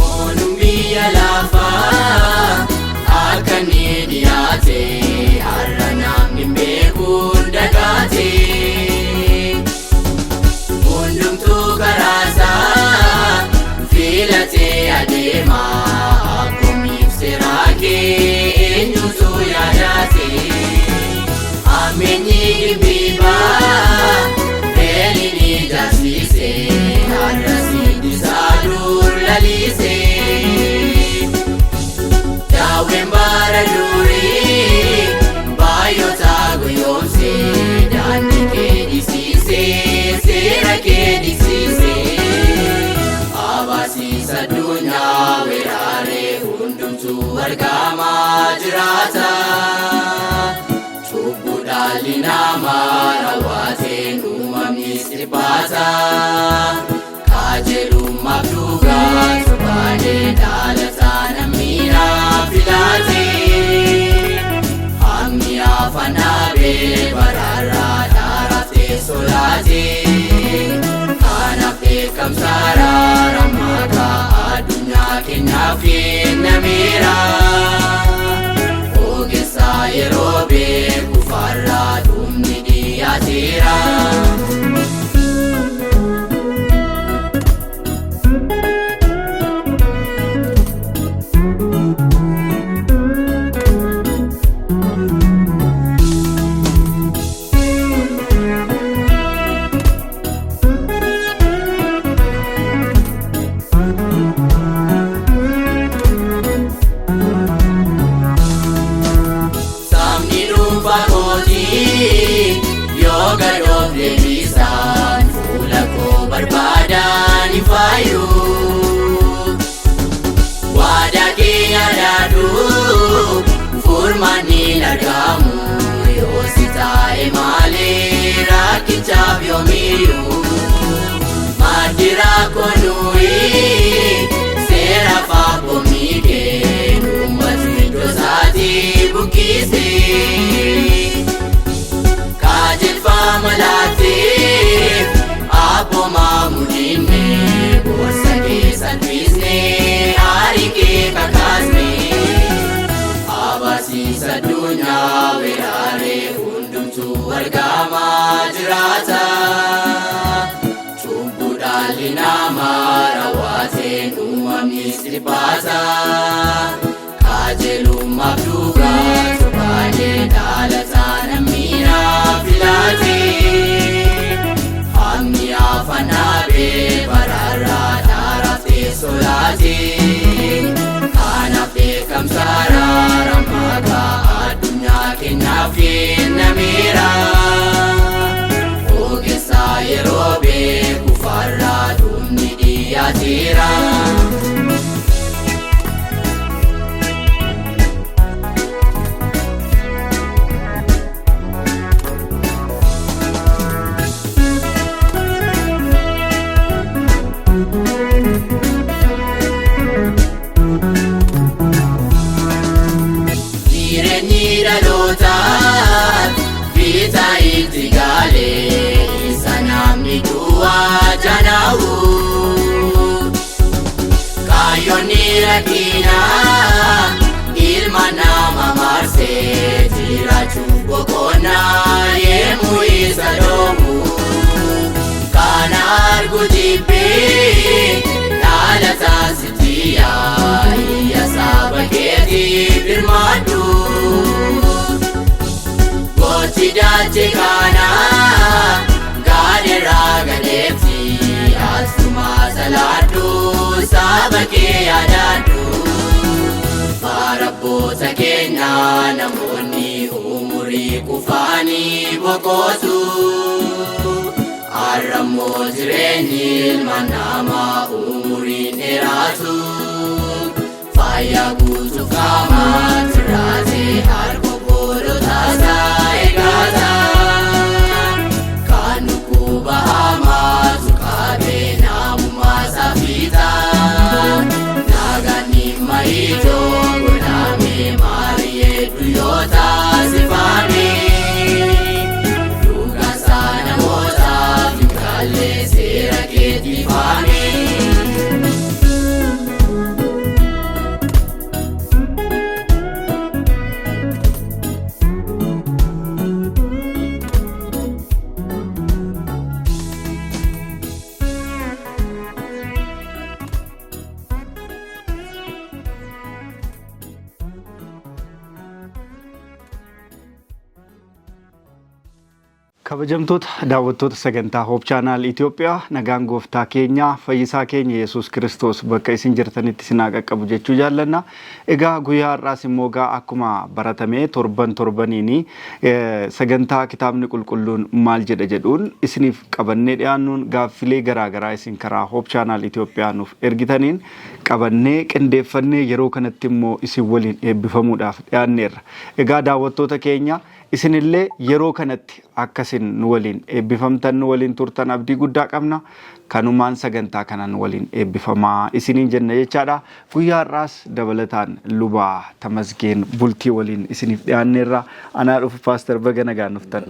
Oduun biyya lafaa akka inni dhiyaate har'a namni beekuun dagaate. Hundumtuu karaa isaa filatee adeema akkuma seeraa kee eenyutu yaadate. Ammeenyi gimbiibaa beelli ni jaarsise har'a siddisaa dur lalise. Daawwen bara durii baay'oota guyyoomse daandii kee dhisiise seera kee dhisiise. Abaasiisa addunyaa weeraree hundumtuu argamaa jiraata. Cubbuu dhalli namaa raawwateen uumamnis dhiphaata. Qajeelummaaf dhugaatu baanee dhalataa namni filaate. Hammi afaan dhaabee baraarraa dhaaraaf teessoo laate. Kanaaf beekamsa araaramaa addunyaa keenyaaf kennameera. Ogeessa yeroo beeku farraa dhumni dhiyaateera. Sabni dhuunfaa kootii yoo gadoof deebisan fuula koo barbaadan hin faayu. Waadaa kee yaadadhu furmaanni hin argamu yoo si taa'e malee rakkichaaf yoomiyyuu. Maddi rakkoo nuyi seera faabomii kennu ummatu iddoo isaatii buqqise. Qajeelfama laatteef abboomaa mudinne gorsa kee salphisne aarii kee kakaasne. Abaasiisa addunyaa weeraree hundumtuu argamaa jiraata. Cubbuu dhalli namaa raawwateen uumamnis dhiphaata. Qajeelummaaf dhugaatu baanee dhalataa namni filaate. Hammi afaan dhaabee baraarraa dhaaraaf teessoo laate. Kanaaf beekamsa araaramaa addunyaa keenyaaf kennameera. Ogeessa yeroo beeku farraa dhumni dhiyaateera. Jireenyi dhalootaa fiixaa itti galee isa namni duwwaa janaa'u. Kaayyoonni rakkinaa Sadoomu. Kan argu jibbee dhaala taasitiyaa iyya saba keetiif birmaadhu. Gochi dachee kanaa gaadheeraa gadeetti asuma salaadhu saba kee yaadadhu. Baarabboota keenyaa namoonni umurii kufaanii boqotu. Har'ammoo jireenyi ilma namaa umurii dheeraatu. Fayyaa guutuu qaamaa tiraatee harka boodotaasaa eegata. Kan dhukkuba hamaatu qabee namummaa safiita. Nagaan dhimma ijoo godhamee maari'ee yoo taasifame. Dhugaansaa namootaaf hin galle seera keetii faame. Kabajamtoota daawwattoota sagantaa Hoop Chaanaal Itoophiyaa, nagaan gooftaa keenya fayyisaa keenya Yesuus Kiristoos bakka isin jirtanitti isin haa qaqqabu jechuu jaallanna. Egaa guyyaa har'aas immoo egaa akkuma baratame torban torbaniin sagantaa kitaabni qulqulluun maal jedha jedhuun isiniif qabannee dhiyaannuun gaaffilee garaagaraa isin karaa Hoop Chaanaal Itoophiyaa nuuf ergitaniin qabannee qindeeffannee yeroo kanatti immoo isin waliin eebbifamuudhaaf dhiyaanneerra. Egaa daawwattoota keenya, isinillee yeroo kanatti akkasin nu waliin eebbifamtan, nu waliin turtan abdii guddaa qabna. Kanumaan sagantaa kanaan waliin eebbifamaa isiniin jenna jechaadha. Guyyaa har'aas dabalataan lubaa Tamasgeen Bultii waliin isiniif dhiyaanneerra. Anaa dhufu paaster, baga nagaan dhuftan.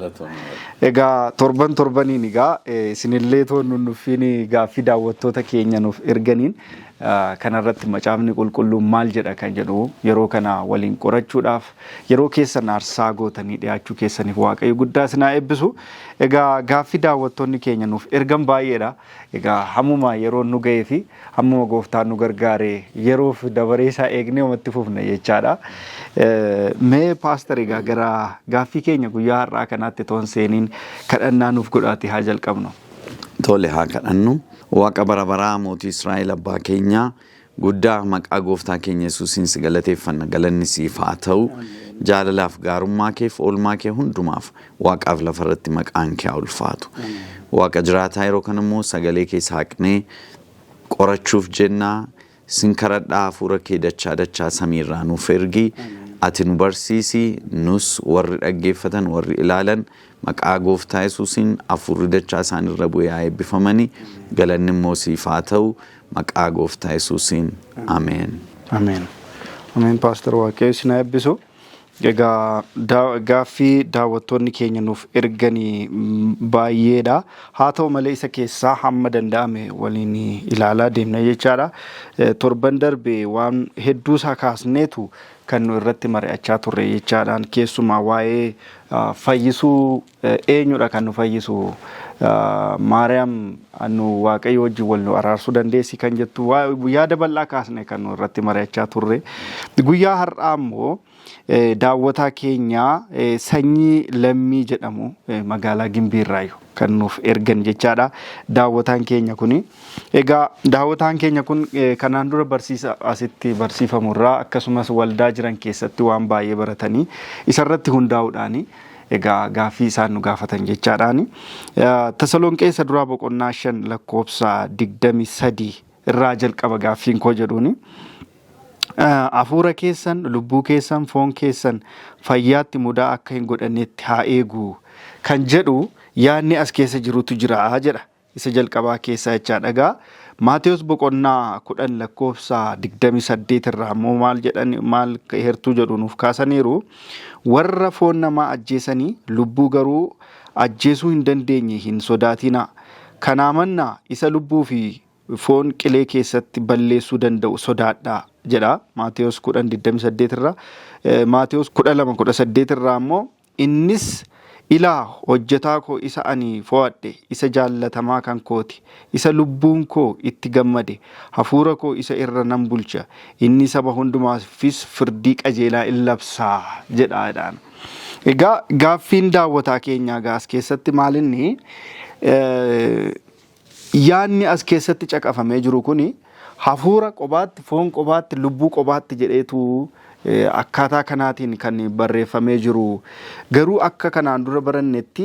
Egaa torban torbaniin egaa isinillee toon nuffiin gaaffii daawwattoota keenya nuuf erganiin kanarratti macaafni qulqulluun maal jedha kan jedhu yeroo kana waliin qorachuudhaaf yeroo keessan aarsaa gootanii dhiyaachuu keessaniif Waaqayyo guddaa isin haa eebbisu. Egaa gaaffii daawwattoonni keenya nuuf ergan baay'eedha. Egaa hammuma yeroon nu ga'ee fi hammuma gooftaan nu gargaare yeroof dabaree isaa eegnee omatti fufna jechaadha. Mee paaster, egaa gara gaaffii keenya guyyaa har'aa kanaatti toon seeniin kadhannaa nuuf godhaati haa jalqabnu. Tole, haa kadhannu. Waaqa bara baraa, mootii Israa'el, abbaa keenyaa guddaa, maqaa gooftaa keenya Yesuusiin si galateeffanna. Galanni siif haa ta'u. Jaalalaaf gaarummaa keef oolmaa kee hundumaaf waaqaaf lafarratti maqaan kee haa ulfaatu. Waaqa jiraataa, yeroo kana immoo sagalee kee saaqnee qorachuuf jennaa. Sin kadhadhaa, hafuura kee dachaa dachaa samiirraa nuuf ergi. Ati nu barsiisi, nus warri dhaggeeffatan, warri ilaalan, maqaa gooftaa Yesuusiin hafuurri dachaa isaanirra bu'ee haa eebbifamani. Galanni immoo siif haa ta'u. Maqaa gooftaa Yesuusiin. Ameen. Ameen. Ameen, paaster, Waaqayyo isin haa eebbisu. Egaa gaaffii daawwattoonni keenya nuuf erganii baay'eedha. Haa ta'u malee isa keessaa hamma danda'ame waliin ilaalaa deemna jechaadha. Torban darbe waan hedduu isaa kaasneetu kan nu irratti mari'achaa turre jechaadhaan, keessumaa waa'ee fayyisuu, eenyudha kan nu fayyisu, Maariyaam nu Waaqayyo wajjin wal nu araarsuu dandeessi kan jettu yaada bal'aa kaasne kan nu irratti mari'achaa turre. Guyyaa har'aa immoo daawwataa keenya Sanyii Lammii jedhamu magaalaa Gimbiirraayu kan nuuf ergan jechaadha. Daawwataan keenya kuni. Egaa daawwataan keenya kun kanaan dura barsiisa asitti barsiifamu irraa akkasumas waldaa jiran keessatti waan baay'ee baratanii isarratti hundaa'uudhaani egaa gaaffii isaan nu gaafatan jechaadhaani. Tasalonqee isa duraa boqonnaa 5 lakkoofsa 23 irraa jalqaba gaaffiin koo jedhuuni. Hafuura keessan, lubbuu keessan, foon keessan fayyaatti mudaa akka hin godhannetti haa eegu kan jedhu yaadni as keessa jirutu jira jedha. Isa jalqabaa keessaa jechaadha. Egaa Maatewos boqonnaa 10 lakkoofsa 28 irraa immoo maal jedhan, maal heertuu jedhu nuuf kaasaniiru. Warra foon namaa ajjeesanii lubbuu garuu ajjeesuu hin dandeenye hin sodaatinaa. Kanaa mannaa isa lubbuu fi foon qilee keessatti balleessuu danda'u sodaadhaa jedha. Maatewos 10 28 irraa. Maatewos 12 18 irraa immoo innis Ilaa, hojjetaa koo isa ani fo'adhe, isa jaallatamaa kan kooti, isa lubbuun koo itti gammade, hafuura koo isa irra nan bulcha, inni saba hundumaafis firdii qajeelaa in labsaa jedhaadhaan. Egaa gaaffiin daawwataa keenyaa as keessatti maalinni yaadni as keessatti caqafamee jiru kuni hafuura qobaatti, foon qobaatti, lubbuu qobaatti jedheetu akkaataa kanaatiin kan barreeffamee jiru. Garuu akka kanaan dura barannetti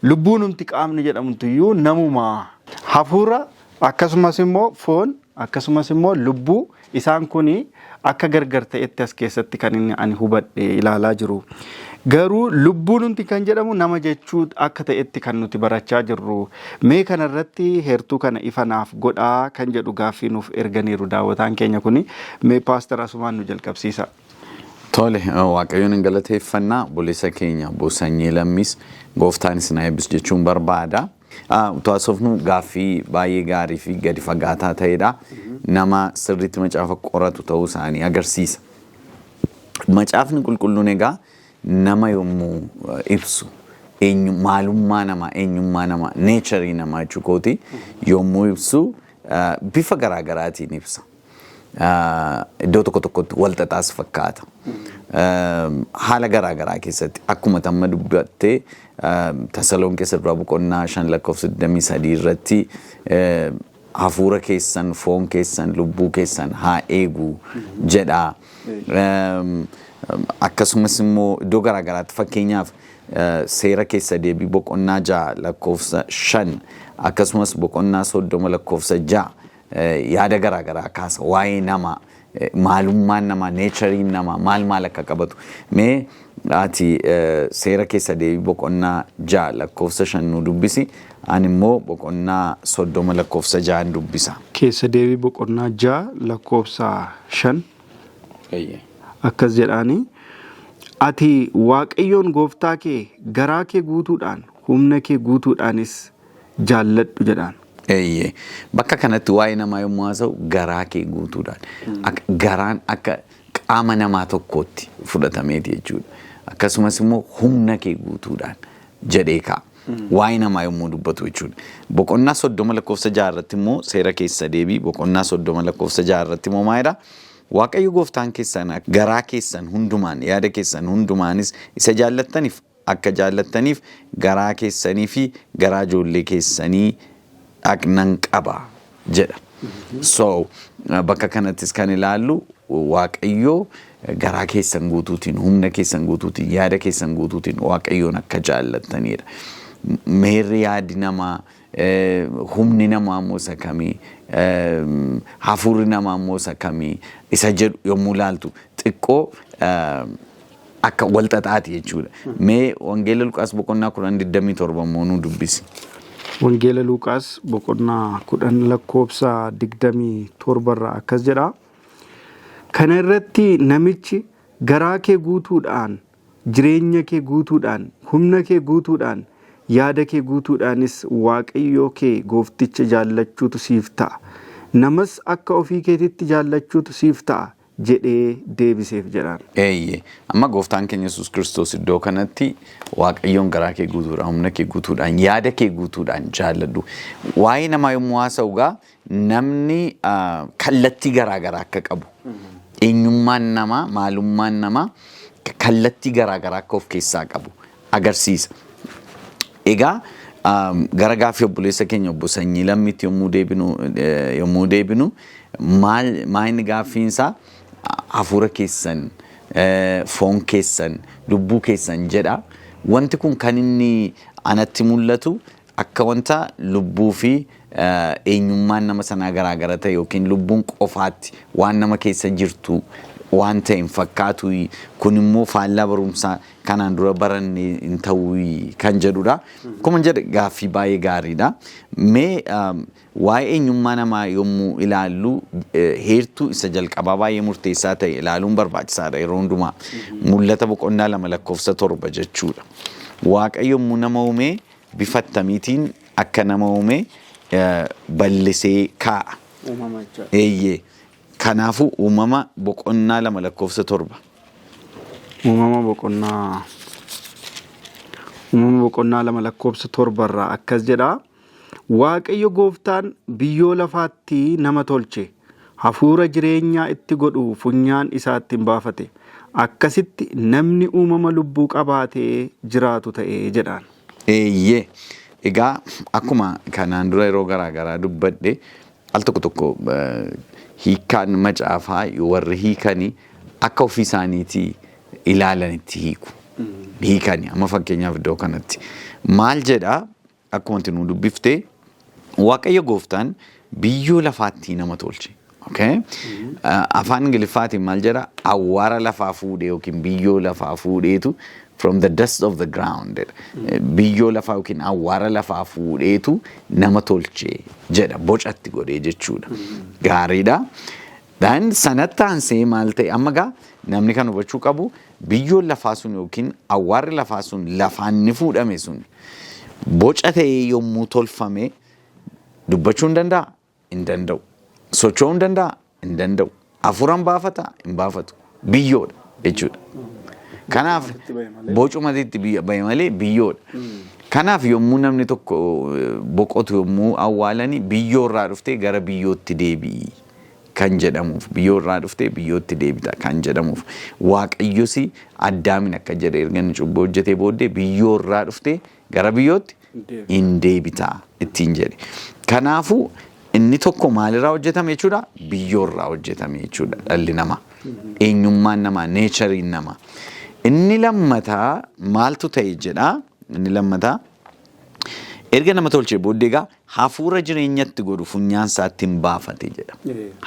lubbuun qaamni jedhamtu iyyuu namuma. Hafuura akkasumas immoo foon akkasumas immoo lubbuu, isaan kuni akka gargar ta'etti as keessatti kan inni ani hubadhe ilaalaa jiru. Garuu lubbuun kan jedhamu nama jechuu akka ta'etti kan nuti barachaa jirru. Mee kanarratti heertuu kana ifa naaf godhaa kan jedhu gaaffii nuuf erganiiru daawwataan keenya kuni. Mee Paaster, asumaan nu jalqabsiisa. Tole, Waaqayyoon hin galateeffannaa. Obboleessa keenya obbo Sanyii Lammis gooftaan isin eebbisu jechuun barbaada. Utuu haasofnu gaaffii baay'ee gaarii fi gadi fagaataa ta'edha. Nama sirriitti macaafa qoratu ta'uu isaanii agarsiisa. Macaafni qulqulluun egaa nama yommuu ibsu, maalummaa namaa, eenyummaa namaa, nature namaa jechuu kooti, yommuu ibsu bifa garaagaraatiin ibsa. Iddoo tokko tokkotti wal xaxaas fakkaata. Haala garaagaraa keessatti akkuma tamma dubbattee Tasaloon keessa duraa boqonnaa 5 lakkoofsa 23 irratti hafuura keessan, foon keessan, lubbuu keessan haa eegu jedha. Akkasumas immoo iddoo garaagaraatti, fakkeenyaaf seera keessa deebii boqonnaa 6 lakkoofsa 5, akkasumas boqonnaa 30 lakkoofsa 6 yaada garaagaraa kaasa waa'ee namaa, maalummaan namaa, natureiin namaa maal maal akka qabatu. Mee ati seera keessa deebii boqonnaa 6 lakkoofsa 5 nu dubbisi, ani immoo boqonnaa 30 lakkoofsa 6n dubbisa. Keessa deebii boqonnaa 6 lakkoofsa 5 akkas jedhaanii: "Ati Waaqayyoon gooftaa kee garaa kee guutuudhaan, humna kee guutuudhaanis jaalladhu" jedhaan. Eeyyee. Bakka kanatti waa'ee namaa yommuu haasa'u garaa kee guutuudhaan. Garaan akka qaama namaa tokkootti fudhatameeti jechuudha. Akkasumas immoo humna kee guutuudhaan jedhee kaa'a. Waa'ee namaa yommuu dubbatu jechuudha. Boqonnaa 30 lakkoofsa 6 irratti immoo, seera keessa deebii boqonnaa 30 lakkoofsa 6 irratti immoo maalidha? "Waaqayyo gooftaan keessan garaa keessan hundumaan, yaada keessan hundumaanis isa jaallattaniif, akka jaallattaniif garaa keessanii fi garaa ijoollee keessanii dhaqnan qaba" jedha. So bakka kanattis kan ilaallu Waaqayyo garaa keessan guutuutiin, humna keessan guutuutiin, yaada keessan guutuutiin Waaqayyoon akka jaallattanidha. Meerri yaadi namaa, humni namaa immoo isa kamii, hafuurri namaa immoo isa kamii isa jedhu yommuu ilaaltu xiqqoo akka wal xaxaati jechuudha. Mee Wangeela Luqaas boqonnaa 10 27 immoo nu dubbisi. Wangeela Luqaas boqonnaa 10 lakkoofsa 27 irraa akkas jedha. "Kana irratti namichi, 'Garaa kee guutuudhaan, jireenya kee guutuudhaan, humna kee guutuudhaan, yaada kee guutuudhaanis Waaqayyoo kee goofticha jaallachuutu siif ta'a. Namas akka ofii keetitti jaallachuutu siif ta'a' jedhee deebiseef" jedhaan. Eeyyee. Amma gooftaan keenya Yesuus Kiristoos iddoo kanatti Waaqayyoon garaa kee guutuudhaan, humna kee guutuudhaan, yaada kee guutuudhaan jaalladhu. Waa'ee namaa yommuu haasa'u gaa namni kallattii garaa garaa akka qabu. Eenyummaan namaa, maalummaan namaa kallattii garaa garaa akka of keessaa qabu agarsiisa. Egaa gara gaaffii obboleessa keenya obbo Sanyii Lammiitti yommuu deebinu maal inni gaaffiin isaa hafuura keessan, foon keessan, lubbuu keessan jedha. Wanti kun kan inni anatti mul'atu akka wanta lubbuu fi eenyummaan nama sanaa garaagara ta'e yookiin lubbuun qofaatti waan nama keessa jirtu waan ta'e hin fakkaatu, kun immoo faallaa barumsaa kanaan dura baranne hin ta'uu kan jedhudha. Akkuma jedhe gaaffii baay'ee gaariidha. Mee waa'ee eenyummaa namaa yommuu ilaallu heertuu isa jalqabaa baay'ee murteessaa ta'e ilaaluun barbaachisaadha yeroo hundumaa. Mul'ata boqonnaa 2 lakkoofsa 7 jechuudha. Waaqayyo yommuu nama uume bifa attamiitiin akka nama uume bal'isee kaa'a. Uumama jechuudha. Eeyyee. Kanaafuu Uumama boqonnaa 2 lakkoofsa 7. Uumama boqonnaa Uumama boqonnaa 2 lakkoofsa 7 irraa akkas jedha. Waaqayyo gooftaan biyyoo lafaatti nama tolche, hafuura jireenyaa itti godhu funyaan isaatti hin baafate. Akkasitti namni uumama lubbuu qabaatee jiraatu ta'e jedhaan. Eeyyee. Egaa akkuma kanaan dura yeroo garaa garaa dubbadhe, al tokko tokko hiikkaan macaafaa warri hiikanii akka ofii isaaniitii ilaalanitti hiiku. Hiikani amma fakkeenyaaf iddoo kanatti maal jedhaa? Akkuma ati nuu dubbiftee, Waaqayyo gooftaan biyyoo lafaattii nama tolche. Okay? Afaan Ingiliffaatiin maal jedha? Awwaara lafaa fuudhee yookiin biyyoo lafaa fuudheetu, from the dust of the ground jedha. Biyyoo lafaa yookiin awwaara lafaa fuudheetu nama tolche jedha, bocatti godhee jechuudha. Gaariidha. Then sanatti aansee maal ta'e? Amma gaa namni kan hubachuu qabu, biyyoon lafaa sun yookiin awwaarri lafaa sun lafaan ni fuudhame sun boca ta'ee yommuu tolfame dubbachuu hin danda'a? Hin danda'u. Socho'uu hin danda'a? Hin danda'u. Hafuura hin baafataa? Hin baafatu. Biyyoodha jechuudha. Kanaaf bocumatti itti bahe malee biyyoodha. Kanaaf yommuu namni tokko boqotu, yommuu awwaalanii, biyyoo irraa dhuftee gara biyyootti deebi'i kan jedhamuuf, biyyoo irraa dhuftee biyyootti deebita kan jedhamuuf, Waaqayyos Addaamin akka jedhe, erga inni cubbuu hojjetee booddee, biyyoo irraa dhuftee gara biyyootti hin deebita ittiin jedhe. Kanaafuu inni tokko maalirraa hojjetame jechuudha? Biyyoo irraa hojjetame jechuudha dhalli namaa. Eenyummaan namaa, natureiin namaa. Inni lammataa maaltu ta'e jedhaa? Inni lammataa, erga nama tolchee booddee egaa hafuura jireenyatti godhu funyaan isaatti hin baafate jedha.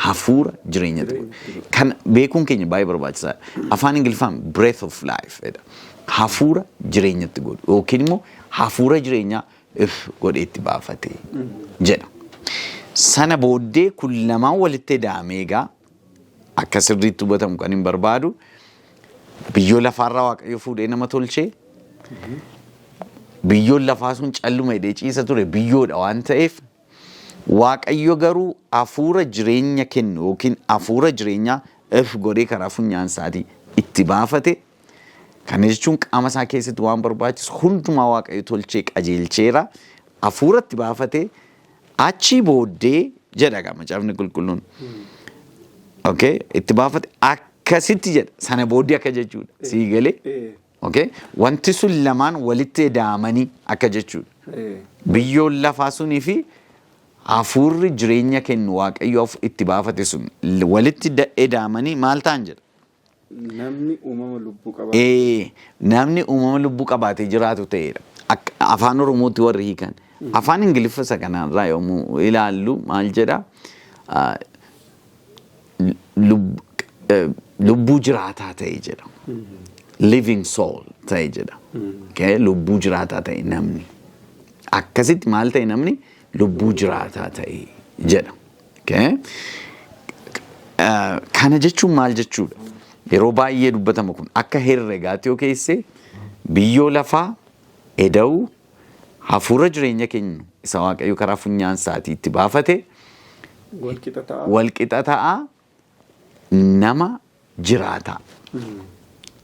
Hafuura jireenyatti godhu. Kan beekuun keenya baay'ee barbaachisaadha. Afaan Ingiliffaan breath of life jedha. Hafuura jireenyatti godhu yookiin immoo hafuura jireenyaa if godhee itti baafate jedha. Sana booddee kun lamaan walitti ida'amee, egaa akka sirriitti hubatamu kan hin barbaadu, biyyoo lafaarraa Waaqayyo fuudhee nama tolchee, biyyoon lafaa sun calluma hidhee ciisa ture, biyyoodha waan ta'eef, Waaqayyo garuu hafuura jireenya kennu yookiin hafuura jireenyaa if godhee karaa funyaan isaatii itti baafate. Kana jechuun qaama isaa keessatti waan barbaachisu hundumaa Waaqayyo tolchee qajeelcheera. Hafuura itti baafate. Achii booddee jedha gaa macaafni qulqulluun. Okay, itti baafate akkasitti jedha. Sana booddee akka jechuudha. Sii galee? Okay, wanti sun lamaan walitti ida'amanii akka jechuudha. Biyyoon lafaa sunii fi hafuurri jireenya kennu Waaqayyo itti baafate sun walitti ida'amanii maal ta'an jedha? Namni uumama lubbuu qabaate. Namni uumama lubbuu qabaatee jiraatu ta'edha. Akka afaan Oromootti warri hiikan. Afaan Ingiliffa isa kanarraa yommuu ilaallu maal jedha? Lubbuu jiraataa ta'e jedha. Living soul ta'e jedha. Okay? Lubbuu jiraataa ta'e namni. Akkasitti maal ta'e namni? Lubbuu jiraataa ta'e jedha. Okay? Kana jechuun maal jechuudha? Yeroo baay'ee dubbatama kun, akka herregaatti yoo keesse, biyyoo lafaa eda'uu hafuura jireenya kennu isa Waaqayyo karaa funyaan isaatii itti baafate Walqixa ta'a. Walqixa ta'a nama jiraataa.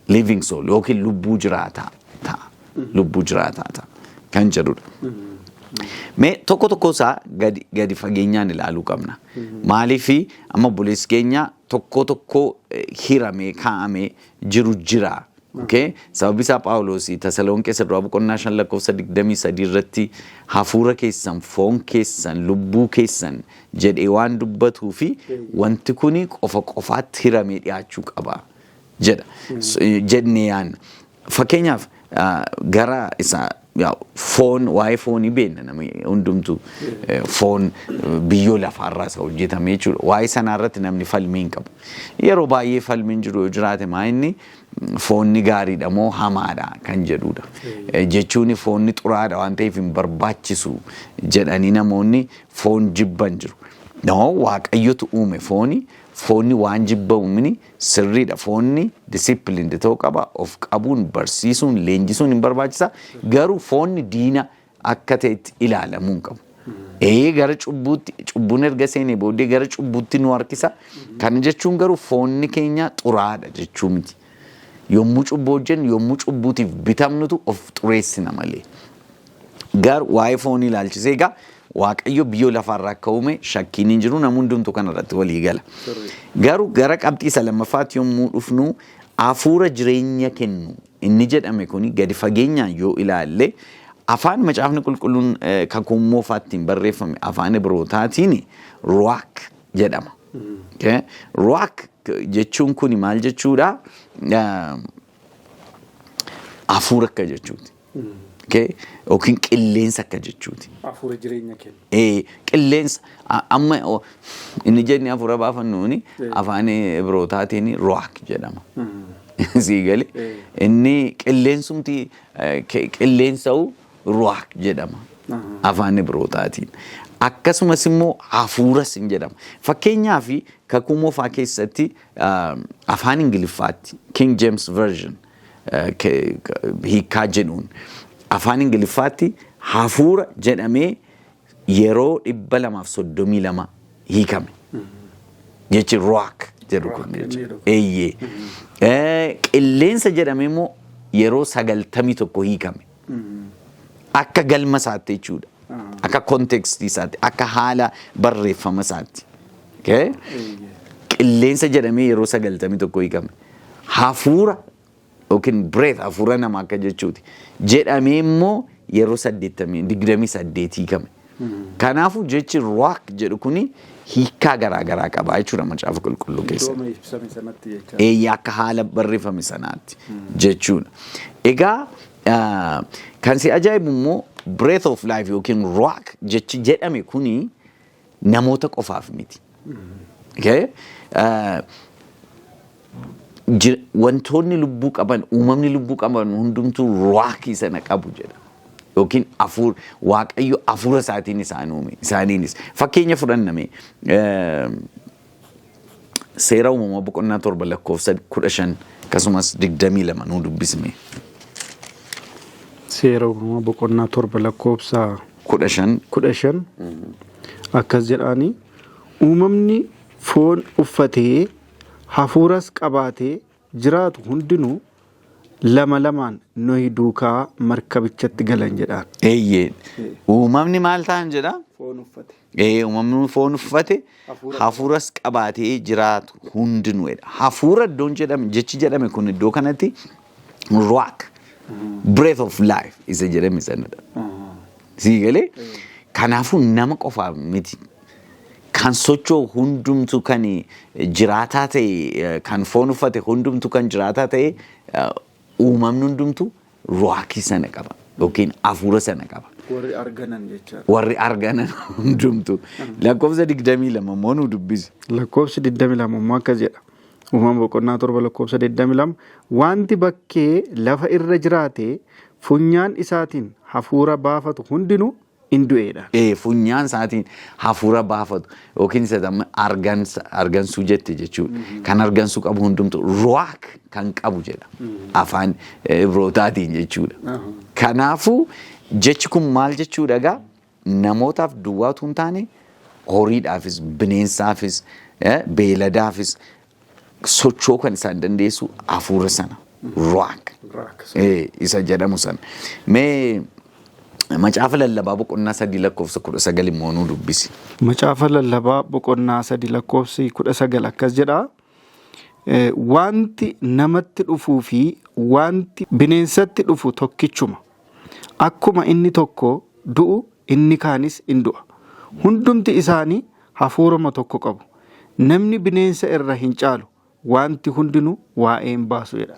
Living soul yookiin lubbuu jiraataa ta'a. Lubbuu jiraataa ta'a kan jedhudha. Mee tokko tokko isaa gadi fageenyaan ilaaluu qabna. Maaliif amma obboleessi keenya tokko tokko hiramee kaa'amee jiru jira. Okay? Sababbi isaa Phaawulos Tasalonqee isa duraa boqonnaa 5 lakkoofsa 23 irratti hafuura keessan, foon keessan, lubbuu keessan jedhee waan dubbatuu fi wanti kuni qofa qofaatti hiramee dhiyaachuu qaba jedha. Jennee yaanna. Fakkeenyaaf gara isa foon, waa'ee foonii beekna namni hundumtuu, foon biyyoo lafaarraa isa hojjetame jechuudha. Waa'ee sanaa irratti namni falmii hin qabu. Yeroo baay'ee falmiin jiru yoo jiraate maa inni foonni gaariidha moo hamaadha kan jedhudha. Jechuun foonni xuraadha waan ta'eef hin barbaachisu jedhanii namoonni foon jibban jiru. No, Waaqayyotu uume fooni. Foonni waan jibbamu sirriidha. Foonni disciplined ta'uu qaba. Of qabuun, barsiisuun, leenjisuun hin barbaachisa. Garuu foonni diina akka ta'etti ilaalamuu hin qabu. Gara cubbuutti, cubbuun erga seenee booddee gara cubbuutti nu harkisa. Kana jechuun garuu foonni keenya xuraadha jechuu miti. Yommuu cubbuu hojjennu, yommuu cubbuutiif bitamnutu of xureessina malee. Garuu waa'ee foonii ilaalchisee egaa Waaqayyo biyyoo lafaarraa akka uume shakkiin hin jiru, namni hundumtuu kanarratti walii gala. Garuu gara qabxii isa lammaffaatti yommuu dhufnu, hafuura jireenya kennu inni jedhame kuni gadi fageenyaan yoo ilaalle, afaan Macaafni Qulqulluun Kakuu Moofaattiin barreeffame, afaan Ibrootaatiin ruwaak jedhama. Ruwaak jechuun kuni maal jechuudha? Hafuura akka jechuuti. Yookiin qilleensa akka jechuuti. Hafuura jireenya kennu. Qilleensa amma inni jenne hafuura baafannuuni afaan Ibrootaatiin ruwaak jedhama. Sii galee? Inni qilleensumti qilleensa'u ruwaak jedhama afaan Ibrootaatiin. Akkasumas immoo hafuuras hin jedhama. Fakkeenyaaf, Kakuu Moofaa keessatti afaan Ingiliffaatti King James Version hiikkaa jedhuun afaan Ingiliffaatti hafuura jedhamee yeroo 232 hiikame. Jechi ruwaak jedhu kun jechuudha. Eeyyee. Qilleensa jedhamee immoo yeroo 91 hiikame. Akka galma isaatti jechuudha. Akka context isaatti, akka haala barreeffama isaatti. Qilleensa jedhamee yeroo 91 hiikame. Hafuura yookiin breath, hafuura namaa akka jechuuti, jedhamee immoo yeroo 28 hiikame. Kanaafuu jechi ruwaak jedhu kuni hiikkaa garaa garaa qaba jechuudha Macaafa Qulqulluu keessatti. Iddoo ibsame sanatti jecha. Eeyyaa, akka haala barreeffame sanaatti jechuudha. Egaa kan si ajaa'ibu immoo breath of life yookiin ruwaak jechi jedhame kuni namoota qofaaf miti. Okay? Wantoonni lubbuu qaban, uumamni lubbuu qaban hundumtuu ruwaakii sana qabu jedha. Yookiin afuur Waaqayyo afuura isaatiin isaan uume isaaniinis. Fakkeenya fudhanname, Seera Uumamaa boqonnaa 7 lakkoofsa 15 akkasumas 22 nuu dubbisme. Seera Uumamaa boqonnaa 7 lakkoofsa 15. 15 akkas jedhaani: "Uumamni foon uffatee hafuuras qabaatee jiraatu hundinuu lama lamaan Nohi duukaa markabichatti galan" jedhaan. Eeyyee. Uumamni maal ta'an jedha? Foon uffate. Uumamni foon uffate hafuura hafuuras qabaatee jiraatu hundinuu jedha. Hafuura iddoon jedhame, jechi jedhame kun iddoo kanatti ruwaak, breath of life isa jedhame sanadha. Sii galee? Kanaafuu nama qofaaf miti. Kan socho'u hundumtu, kan jiraataa ta'e, kan foon uffate hundumtu, kan jiraataa ta'e, uumamni hundumtu ruwaakii sana qaba yookiin hafuura sana qaba. Warri arganan jechaadha. Warri arganan hundumtu. Lakkoofsa 22 immoo nu dubbisi. Lakkoofsi 22 immoo akkas jedha. Uumama boqonnaa 7 lakkoofsa 22: "Wanti bakkee lafa irra jiraate funyaan isaatiin hafuura baafatu hundinuu in du'eedha." Funyaan isaatiin hafuura baafatu yookiin isa amma argansuu jette jechuudha. Kan argansuu qabu hundumtu ruwaak kan qabu jedha afaan Ibrootaatiin jechuudha. Kanaafuu jechi kun maal jechuudha egaa? Namootaaf duwwaatu hin taane, horiidhaafis, bineensaafis, beeladaafis socho'uu kan isaan dandeessu hafuura sana, ruwaak isa jedhamu sana. Mee Macaafa Lallabaa boqonnaa 3 lakkoofsa 19 immoo nuu dubbisi. Macaafa Lallabaa boqonnaa 3 lakkoofsi 19 akkas jedha. "Wanti namatti dhufuu fi wanti bineensatti dhufu tokkichuma. Akkuma inni tokko du'u inni kaanis in du'a. Hundumti isaanii hafuuruma tokko qabu. Namni bineensa irra hin caalu. Wanti hundinuu waa'ee hin baasu" jedha.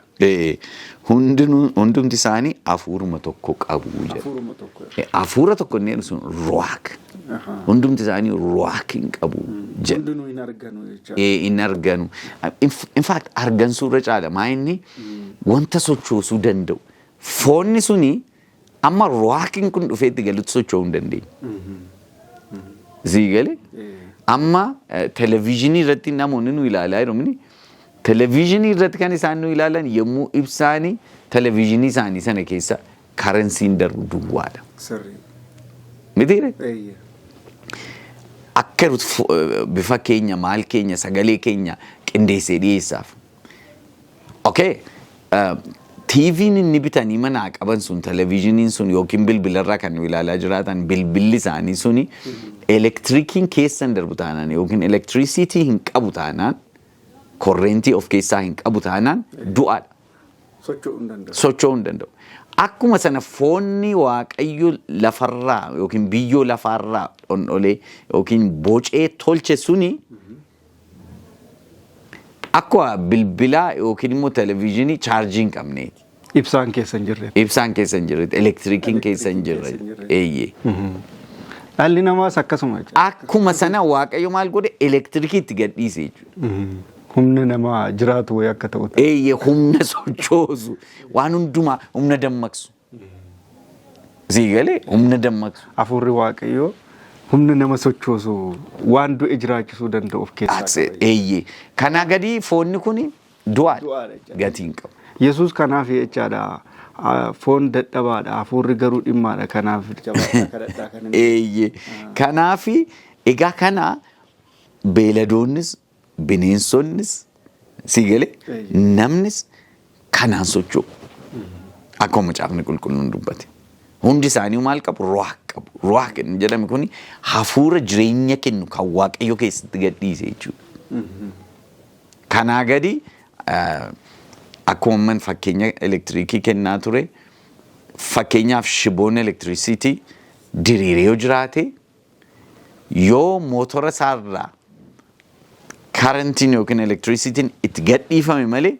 Hundinuu, hundumti isaanii hafuuruma tokko qabu jedha. Hafuuruma tokko. Hafuura tokko inni jedhu sun ruwaak. Hundumti isaanii ruwaak hin qabu jedha. Hundinuu hin arganu jecha. Hin arganu. In fact, argansuu irra caala. Maa inni wanta sochoosuu danda'u. Foonni suni amma ruwaakiin kun dhufee itti galutti socho'uu hin dandeenye. Sii galee? Amma televezyiinii irratti namoonni nu ilaalaa jiru mini. Televezyiinii irratti kan isaan nu ilaalan yommuu ibsaanii televezyiinii isaanii sana keessa karansiin darbu duwwaadha. Sirrii. Mitiire? Eeyyee. Akka bifa keenya, maal keenya, sagalee keenya qindeessee dhiyeessaaf. Okay. TV'n inni bitanii manaa qaban sun, televezyiiniin sun yookiin bilbilarraa kan nu ilaalaa jiraatan, bilbilli isaanii suni elektirikiin keessa hin darbu taanaan yookiin elektirisiitii hin qabu taanaan, korreentii of keessaa hin qabu taanaan, du'aadha. Socho'uu hin danda'u. Socho'uu hin danda'u. Akkuma sana foonni Waaqayyo lafarraa yookiin biyyoo lafaarraa dhondholee yookiin bocee tolche suni akkuma bilbilaa yookiin immoo televezyiinii chaarjii hin qabneeti. Ibsaan keessa hin jirre. Ibsaan keessa hin jirre, elektirikiin keessa hin jirre. Keessa hin jirre. Eeyyee. Dhalli namaas akkasuma jechuudha. Akkuma sana Waaqayyo maal godhe? Elektirikii itti gadhiise jechuudha. Humna namaa jiraatu wayii akka ta'u. Eeyyee, humna sochoosu, waan hundumaa humna dammaqsu. Sii galee? Humna dammaqsu. Hafuurri Waaqayyoo humna nama sochoosu, waan du'e jiraachisuu danda'u of keessaa That's it. qaba. Eeyyee. Kanaa gadi foonni kun du'aadha. Du'aadha jechuudha. Gatii hin qabu. Yesuus kanaaf jechaadha. Foon dadhabaadha, hafuurri garuu dhimmaadha. Kanaaf jabaadha, kadhadhaa kan inni. Eeyyee. Kanaafi egaa kana beeladoonnis, bineensonnis, sii galee, namnis kanaan socho'u. Akkuma Macaafni Qulqulluun dubbate. Hundi isaanii maal qabu? Ruwaak qabu. Ruwaak inni jedhame kuni hafuura jireenya kennu kan Waaqayyo keessatti gadhiise jechuudha. Kanaa gadi akkuma amman fakkeenya elektiriikii kennaa ture, fakkeenyaaf shiboon elektirisiitii diriiree yoo jiraate, yoo mootora isaarraa karantiin yookiin elektirisiitiin itti gadhiifame malee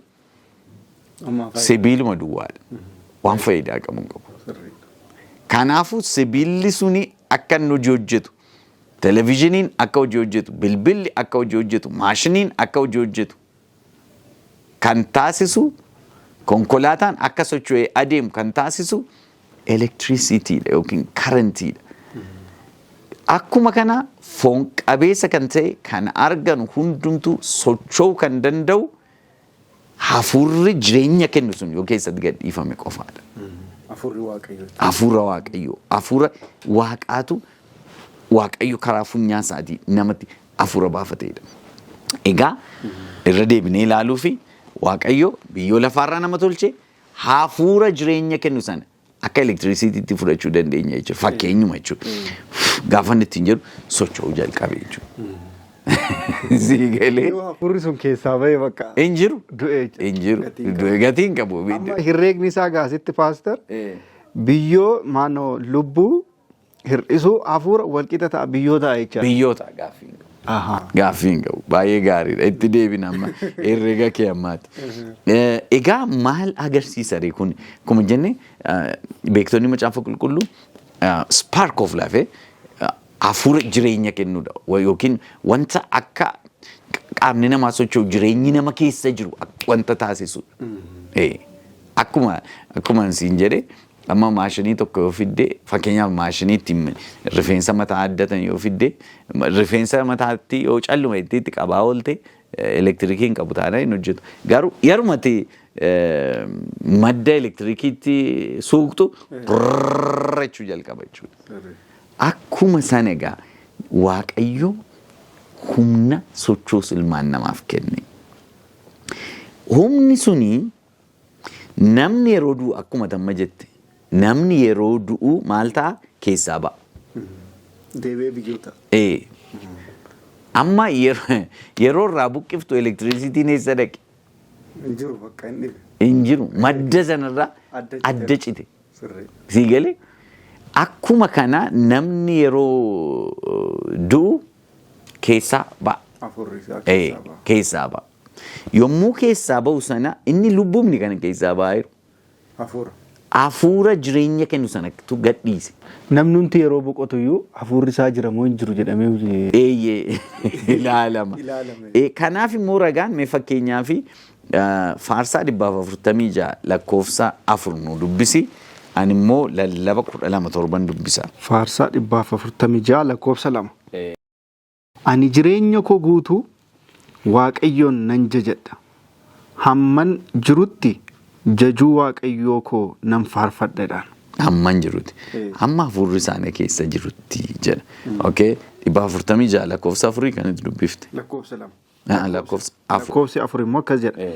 sibiiluma duwwaadha. Waan faayidaa qabu hin qabu. Kanaafuu sibiilli suni akka inni hojii hojjetu, televizhiniin akka hojii hojjetu, bilbilli akka hojii hojjetu, maashiniin akka hojii hojjetu kan taasisu, konkolaataan akka socho'ee adeemu kan taasisu elektirisiitiidha yookiin karantiidha. Akkuma kana foon qabeessa kan ta'e kan arganu hundumtuu socho'uu kan danda'u hafuurri jireenya kennu sun yoo keessatti gadhiifame qofaadha. Hafuurri Waaqayyoo. Hafuura Waaqayyoo. Hafuura Waaqaatu Waaqayyo karaa funyaan isaatii namatti hafuura baafateedha. Egaa irra deebinee ilaaluu fi Waaqayyo biyyoo lafaarraa nama tolche, hafuura jireenya kennu sana akka elektirisiitiitti fudhachuu dandeenya jechuudha. Fakkeenyuma jechuudha. Gaafa inni ittiin jedhu socho'uu jalqabe jechuudha. Sii galee? Yoo hafuurri sun keessaa ba'e bakka. Hin jiru. Du'e jechuudha. Hin jiru. Gatii hin qabu. Du'e, gatii hin qabu. Amma herreegni isaa gaasitti, pastor, biyyoo maanoo lubbuu hir'isuu hafuura walqixa ta'a, biyyoo ta'a jechaadha. Biyyoo ta'a, gaaffii hin qabu. Gaaffii hin qabu. Baay'ee gaariidha. Itti deebina amma herreega kee ammaati. Egaa maal agarsiisa ree kun? Akkuma jenne beektonni Macaafa Qulqulluu spark of life, hafuura jireenya kennuudha. Yookiin wanta akka qaamni namaa socho'u, jireenyi nama keessa jiru wanta taasisudha. Akkuma siin jedhe, amma maashinii tokko yoo fidde, fakkeenyaaf maashinii ittiin rifeensa mataa addatan yoo fidde, rifeensa mataatti yoo calluma itti itti qabaa oolte, elektirikii hin qabu taanaan hin hojjetu. Garuu yerumati madda elektirikiitti suuqxu rrrr jechuu jalqaba jechuudha. Akkuma sana egaa Waaqayyo humna sochoosu ilmaan namaaf kenne. Humni suni namni yeroo du'u, akkuma tamma jette, namni yeroo du'u maal ta'a? Keessaa ba'a. Deebi'ee biyyoo ta'a. Ee. Amma yeroo irraa buqqiftu elektirisiitiin eessa dhaqe? Hin jiru, bakka hin dhibe. Hin jiru. Madda sanarraa Adda cite. Adda cite. Sirrii. Sii galee? Akkuma kana namni yeroo du'u keessaa ba'a. Hafuurri isaa keessaa ba'a. Keessaa ba'a. Yommuu keessaa ba'u sana inni lubbumni kana keessaa ba'aa jiru. Hafuura. Hafuura jireenya kennu sanatu gadhiise. Namni hundi yeroo boqotu iyyuu hafuurri isaa jira moo hin jiru jedhamee hojii. Eeyyee, ilaalama. Ilaalama. Kanaaf immoo ragaan mee fakkeenyaa fi Faarsaa 146 lakkoofsa 4 nu dubbisi. Ani immoo Lallaba 12:7 dubbisa. Faarsaa 146 lakkoofsa 2. Ani jireenya koo guutuu Waaqayyoon nan jajadha. Hamman jirutti jajuu Waaqayyoo koo nan faarfadha jedhaan. Hamman jirutti. Hamma hafuurri isaanii keessa jirutti jedha. Okay. 146 lakkoofsa 4 kan itti dubbifte. Lakkoofsa 2. Lakkoofsa 4. Lakkoofsi 4 immoo akkas jedha.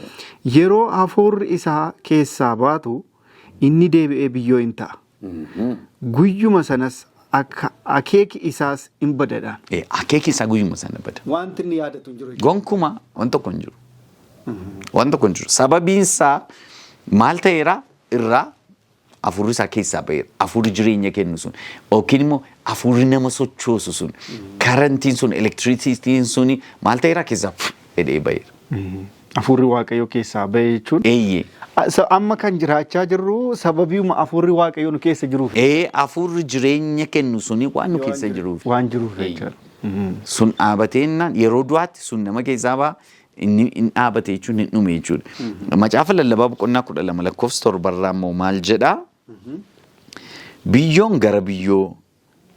Yeroo hafuurri isaa keessaa baatu inni deebi'ee biyyoo in ta'a. Guyyuma sanas akka akeeki isaas in badadha. Akeeki isaa guyyuma sana bada. Wanti inni yaadatu hin jiru. Gonkumaa waan tokko hin jiru. Waan tokko hin jiru. Sababiin isaa maal ta'eera irraa hafuurri isaa keessaa ba'eera. Hafuurri jireenya kennu sun yookiin immoo hafuurri nama sochoosu sun, karantiin sun, elektirisitiin sun maal ta'eera, keessaa jedhee ba'eera. Hafuurri Waaqayyoo keessaa ba'e jechuun. Eeyyee. Amma kan jiraachaa jirru sababiuma hafuurri Waaqayyoo nu keessa jiruuf. Ee, hafuurri jireenya kennu suni waan nu keessa jiruuf. Waan jiruuf jechuudha. Sun dhaabateennaan yeroo du'aatti sun nama keessaa ba'a, inni hin dhaabate jechuun hin dhume jechuudha. Macaafa Lallabaa boqonnaa 12 lakkoofsa 7rraa immoo maal jedhaa? Biyyoon gara biyyoo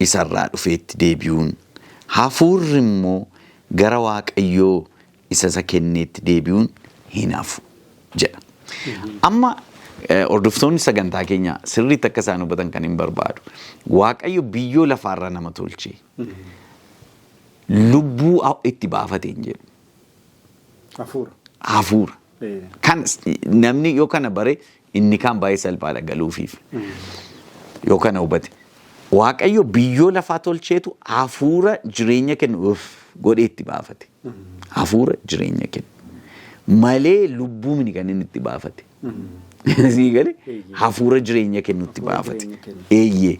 isarraa dhufeetti deebi'uun, hafuurri immoo gara Waaqayyoo isa isa kenneetti deebi'uun hin hafu jedha. Amma hordoftoonni sagantaa keenya sirriitti akka isaan hubatan kan hin barbaadu. Waaqayyo biyyoo lafaarraa nama tolche. Lubbuu itti baafate hin jedhu. Hafuura. Hafuura. Kan namni yoo kana bare inni kaan baay'ee salphaadha galuufiif. Yoo kana hubate. Waaqayyo biyyoo lafaa tolcheetu hafuura jireenya kennu uff godhee itti baafate. Hafuura jireenya kennu. Malee lubbuu miti kan inni itti baafate. Sii galee, hafuura jireenya kennu itti baafate. Eeyyee.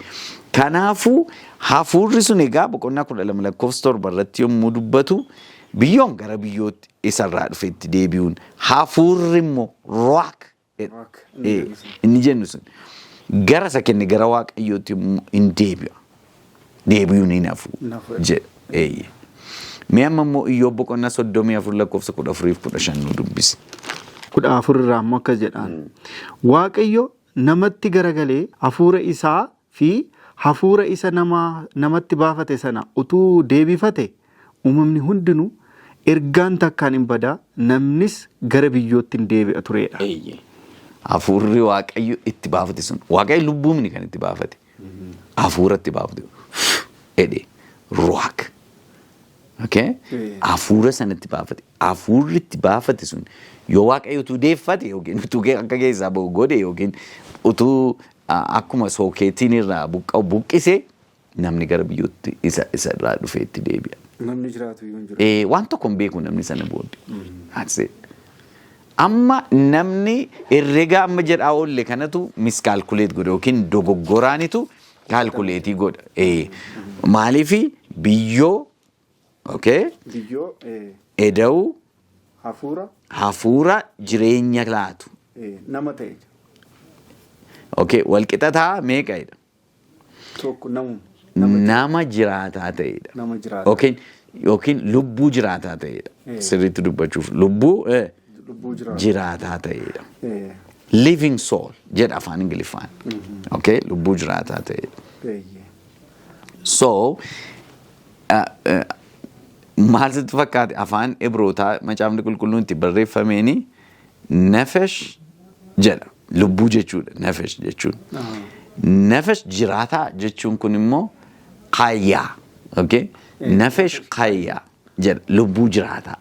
Kanaafuu hafuurri sun egaa boqonnaa 12 lakkoofsa 7 irratti yommuu dubbatu, biyyoon gara biyyootti isarraa dhufetti deebi'uun, hafuurri immoo ruach inni jennu sun gara isa kenne, gara Waaqayyootti immoo hin deebi'a. Deebi'uun hin hafu jedha. Eeyyee. Mee amma immoo Iyyoob boqonnaa 34 lakkoofsa 14 fi 15 nu dubbisi. 14 irraa immoo akkas jedhaan. Waaqayyo namatti garagalee hafuura isaa fi hafuura isa namatti baafate sana utuu deebifate, uumamni hundinuu ergaan takkaan hin badaa, namnis gara biyyootti hin deebi'a turedha. Eeyyee. Hafuurri Waaqayyo itti baafate sun, Waaqayyo lubbuumni kan itti baafate, hafuura itti baafate jedhe, ruach. Okay? Hafuura sana itti baafate. Hafuurri itti baafate sun yoo Waaqayyo utuu deeffate yookiin utuu akka keessaa ba'u godhe yookiin utuu akkuma sookeetiin irraa buqqa'u buqqise, namni gara biyyootti isa irraa dhufee itti deebi'a. Namni jiraatu iyyuu hin jiru. Waan tokko hin beeku namni sana booddee. That's it. Amma namni herrega amma jedhaa oolle kanatu miscalculate godha yookiin dogoggoraanitu calculate godha. Maaliifi biyyoo, okay, Biyyoo, eda'uu hafuura hafuura jireenya laatu. Nama ta'e. Okay, walqixataa meeqadha? Tokko, namuma. Nama jiraataa ta'edha. Nama jiraataa. Yookiin lubbuu jiraataa ta'edha. Sirriitti dubbachuuf lubbuu Lubbuu jiraataa. jiraataa ta'edha. Living soul jedha afaan Ingiliffaan. Okay, lubbuu jiraataa ta'edha. So maal sitti fakkaate? Afaan Ibrootaa Macaafni Qulqulluun itti barreeffameeni nefesh jedha. Lubbuu jechuudha nefesh jechuun. Nefesh jiraataa jechuun kun immoo qayyaa. Okay? Nefesh qayyaa jedha, lubbuu jiraataa.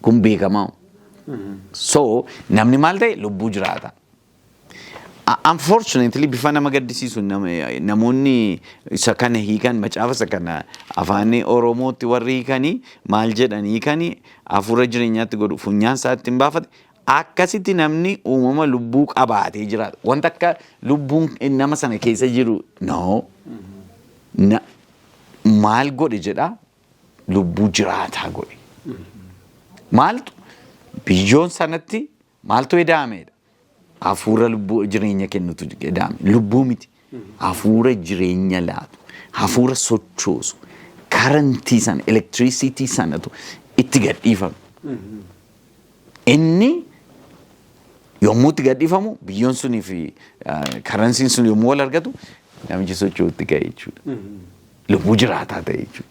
Kun beekamaa. So namni maal ta'e? Lubbuu jiraataa. Unfortunately, bifa nama gaddisiisu namoonni isa kana hiikan, macaafa isa kana afaan Oromootti warri hiikanii maal jedhan hiikanii, hafuura jireenyaatti godhu funyaan isaatti hin baafate, akkasitti namni uumama lubbuu qabaatee jiraata. Wanta akka lubbuun nama sana keessa jiru no. Maal godhe jedha? Lubbuu jiraataa godhe. Maaltu biyyoon sanatti maaltu eda'ameedha? Hafuura lubbuu jireenya kennutu eda'ame. Lubbuu miti. Hafuura jireenya laatu. Hafuura sochoosu. Karantii sana, elektirisiitii sanatu itti gadhiifame. Inni yommuu itti gadhiifamu, biyyoon sunii fi karansiin sun yommuu wal argatu, namichi socho'utti ka'e jechuudha. Lubbuu jiraataa ta'e jechuudha.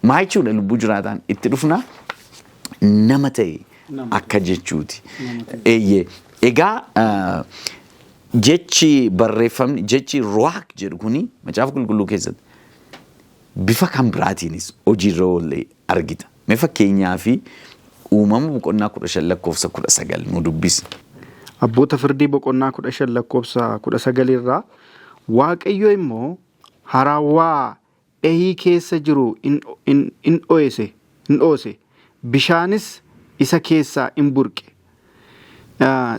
Maa jechuudha lubbuu jiraataan? Itti dhufna, nama ta'e akka jechuuti. Eeyyee. Egaa jechi barreeffamni, jechi ruach jedhu kuni Macaafa Qulqulluu keessatti bifa kan biraatiinis hojiirra oollee argita. Mee fakkeenyaa fi Uumama boqonnaa 15 lakkoofsa 19 nu dubbisi. Abboota Firdii boqonnaa 15 lakkoofsa 19 irraa, Waaqayyo immoo haraawwaa dhehii keessa jiru in dhoose, bishaanis isa keessaa in burqe.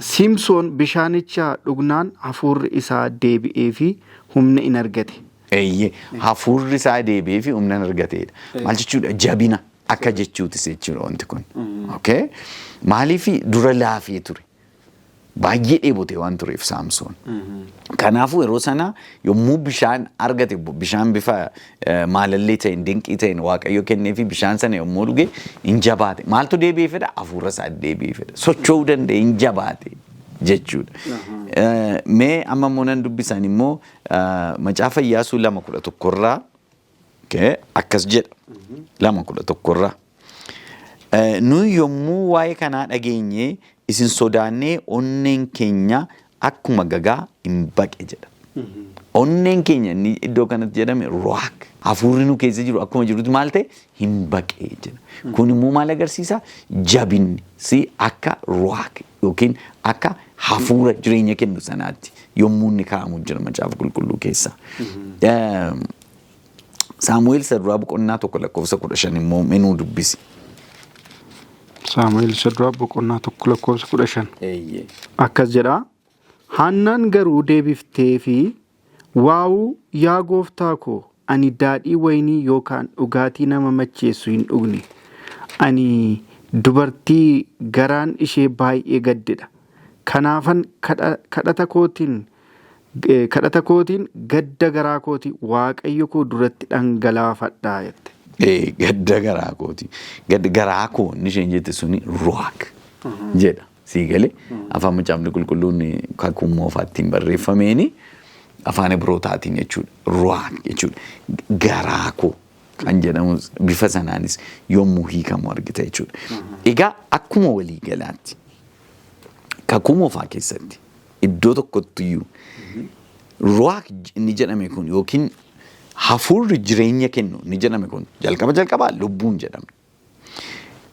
Siimsoon bishaanicha dhugnaan hafuurri isaa deebi'ee fi humna in argate. Eeyyee, hafuurri isaa deebi'ee fi humna in argateedha. Maal jechuudha? Jabina akka jechuutis jechuudha wanti kun. Okay? Maaliif dura laafee ture? Baay'ee dheebote waan tureef Saamsoon. Kanaafuu yeroo sana yommuu bishaan argate, bishaan bifa maalallee ta'een, dinqii ta'een Waaqayyo kennee fi bishaan sana yommuu dhuge hin jabaate. Maaltu deebi'ee fedha? Hafuura isaa deebi'ee fedha. Socho'uu danda'e, hin jabaate jechuudha. Mee amma immoo nan dubbisan immoo Macaafa Iyyaasuu 2:11rraa akkas jedha. 2:11rraa. "Nuyi yommuu waa'ee kanaa dhageenye isin sodaannee onneen keenya akkuma gagaa hin baqe" jedha. Onneen keenya inni iddoo kanatti jedhame ruach. Hafuurri nu keessa jiru akkuma jirutti maal ta'e? Hin baqe jedha. Kun immoo maal agarsiisa? Jabinni si akka ruach yookiin akka hafuura jireenya kennu sanaatti yommuu inni kaa'amu jira Macaafa Qulqulluu keessa. Saamu'eel isa duraa boqonnaa 1 lakkoofsa 15 immoo menuu dubbisi. Saamu'eel isa duraa boqonnaa 1 lakkoofsa 15. Akkas jedha. Haannaan garuu deebiftee fi "Waawuu, yaa gooftaa koo, ani daadhii wayinii yookaan dhugaatii nama macheessu hin dhugne. Ani dubartii garaan ishee baay'ee gaddedha. Kanaafan kadhata kootiin gadda garaa kootii Waaqayyo koo duratti dhangalaafadha" jette. Gadda garaa kooti. Gadda garaa koo inni isheen jette suni ruach jedha. Sii galee? Afaan Macaafni Qulqulluun Kakuu Moofaattiin barreeffameeni afaan Ibrootaatiin jechuudha. Ruach jechuudha. Garaa koo kan jedhamu bifa sanaanis yommuu hiikamu argita jechuudha. Egaa akkuma walii galaatti Kakuu Moofaa keessatti iddoo tokkottiyyuu ruach inni jedhame kun yookiin hafuurri jireenya kennu inni jedhame kun jalqaba jalqabaa lubbuun jedhamne.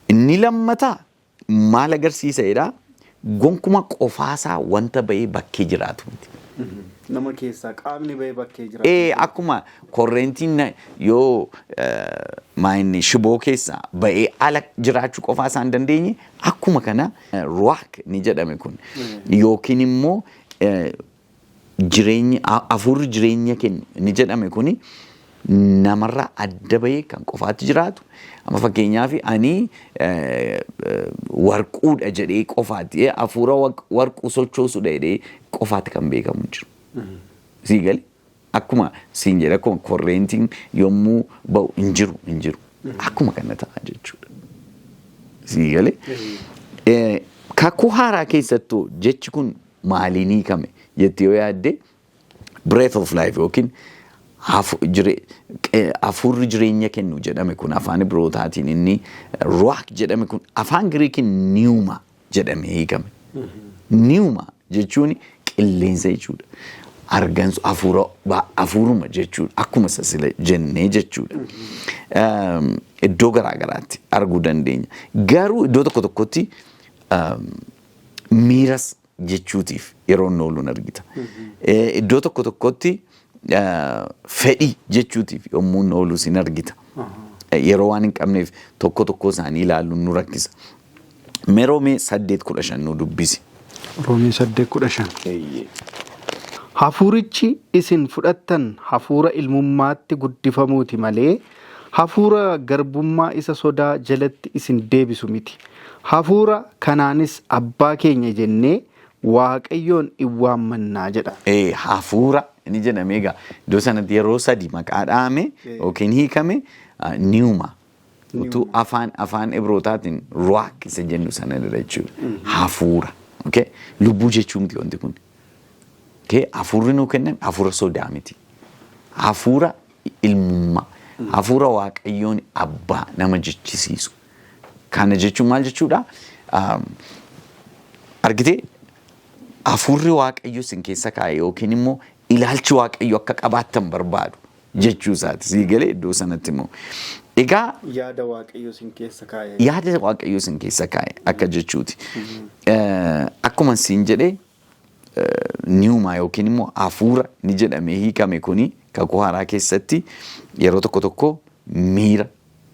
Inni lammataa maal agarsiisa jedhaa? Gonkuma qofaasaa wanta ba'ee bakkee jiraatu miti. Nama keessaa qaamni ba'ee bakkee jiraatu. Akkuma korreentiin yoo maayinni shiboo keessaa ba'ee ala jiraachuu qofaa isaa hin dandeenye, akkuma kana ruach ni jedhame kun yookiin immoo jireenyi hafuurri jireenya kennu ni jedhame kuni namarraa adda bahee kan qofaatti jiraatu. Amma fakkeenyaaf ani warquudha jedhee qofaatti, hafuura warquu sochoosudha jedhee qofaatti kan beekamu hin jiru. Sii gale? Akkuma siin jedhe, akkuma korreentiin yommuu ba'u hin jiru hin jiru. Akkuma kana ta'a jechuudha. Sii gale? Kakuu Haaraa keessattuu jechi kun maaliin hiikame jettee yoo yaadde, breath of life yookiin hafuurri jireenya kennu jedhame kun afaan Ibrootaatiin inni ruach jedhame kun afaan Giriikiin pneuma jedhamee hiikame. Pneuma jechuun qilleensa jechuudha. Argansu hafuura, hafuuruma jechuudha. Akkuma isa sila jennee jechuudha. Iddoo garaa garaatti arguu dandeenya. Garuu iddoo tokko tokkotti miiras jechuutiif yeroo inni ooluun argita. Iddoo tokko tokkotti fedhii jechuutiif yommuu inni oolus hin argita. Yeroo waan hin qabneef tokko tokko isaanii ilaaluun nu rakkisa. Mee Roomee 8:15 nu dubbisi. Roomee 8:15. "Hafuurichi isin fudhattan hafuura ilmummaatti guddifamuuti malee hafuura garbummaa isa sodaa jalatti isin deebisu miti. Hafuura kanaanis abbaa keenya jennee Waaqayyoon in waammannaa" jedha. Hafuura inni jedhame egaa iddoo sanatti yeroo sadi maqaa dhahame yookiin hiikame pneuma. Utuu afaan Ibrootaatiin ruach isa jennu sana irra jechuudha. Hafuura. Okay? Lubbuu jechuu miti wanti kun. Okay? Hafuurri nuu kenname hafuura sodaa miti. Hafuura ilmummaa. Hafuura Waaqayyoon abbaa nama jechisiisu. Kana jechuun maal jechuudha? Argitee, hafuurri Waaqayyo isin keessa kaa'e yookiin immoo ilaalchi Waaqayyo akka qabaattan barbaadu jechuu isaati. Sii galee? Iddoo sanatti immoo. Egaa Yaada Waaqayyoo isin keessa kaa'e. Yaada Waaqayyoo isin keessa kaa'e akka jechuuti. Akkuma siin jedhee, pneuma yookiin immoo hafuura ni jedhamee hiikame kuni kakuu haaraa keessatti yeroo tokko tokko miira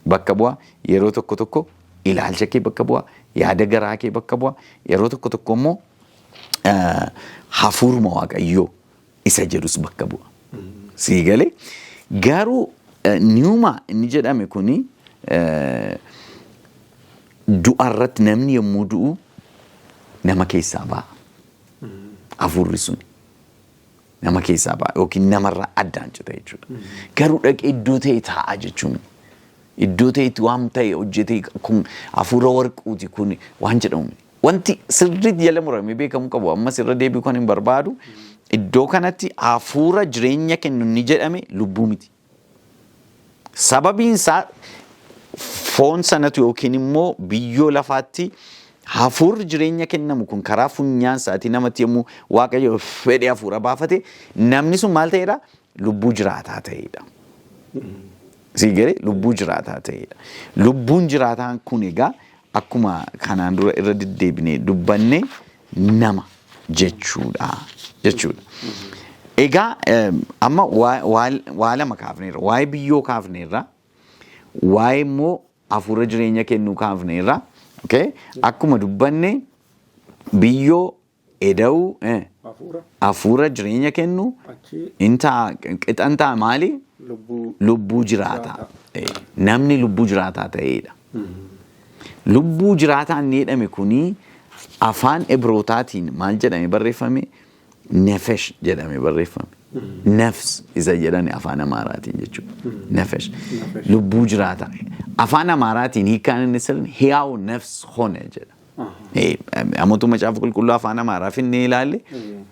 bakka bu'a, yeroo tokko tokko ilaalcha kee bakka bu'a, yaada garaa kee bakka bu'a, yeroo tokko tokko immoo hafuuruma Waaqayyoo isa jedhus bakka bu'a. Sii galee? Garuu pneuma inni jedhame kuni du'a irratti, namni yommuu du'u nama keessaa ba'a. Hafuurri sun nama keessaa ba'a yookiin namarraa addaan cita jechuudha. Garuu dhaqee iddoo ta'e taa'a jechuun, iddoo ta'etti waan ta'e hojjetee, kun hafuura warquuti kun waan jedhamu. Wanti sirriitti jala muramee beekamuu qabu, ammas irra deebi'uu kan hin barbaadu, iddoo kanatti hafuura jireenya kennu ni jedhame lubbuu miti. Sababiin isaa foon sanatu yookiin immoo biyyoo lafaatti hafuurri jireenya kennamu kun karaa funyaan isaatii namatti yommuu Waaqayyo fedhe hafuura baafate, namni sun maal ta'eedha? Lubbuu jiraataa ta'eedha. Sii galee? Lubbuu jiraataa ta'eedha. Lubbuun jiraataan kun egaa akkuma kanaan dura irra deddeebinee dubbanne nama jechuudha. Egaa amma waa lama kaafneerra. Waa'ee biyyoo kaafneerra. Waa'ee immoo hafuura jireenya kennuu kaafneerra. Okay? Akkuma dubbanne biyyoo eda'uu Hafuura. Hafuura jireenya kennu Achi in ta'a, qixan ta'a maali? Lubbuu. Lubbuu jiraataa. Namni lubbuu jiraataa ta'edha. Lubbuu jiraataa inni jedhame kuni afaan Ibrootaatiin maal jedhame barreeffame? Nefesh jedhame barreeffame. Nefs isa jedhani afaan Amaaraatiin jechuudha. Nefesh. Lubbuu jiraataa. Afaan Amaaraatiin hiikkaan inni sirni hiyaw nefs hone jedha. Amotu Macaafa Qulqulluu afaan Amaaraa finnee ilaalle,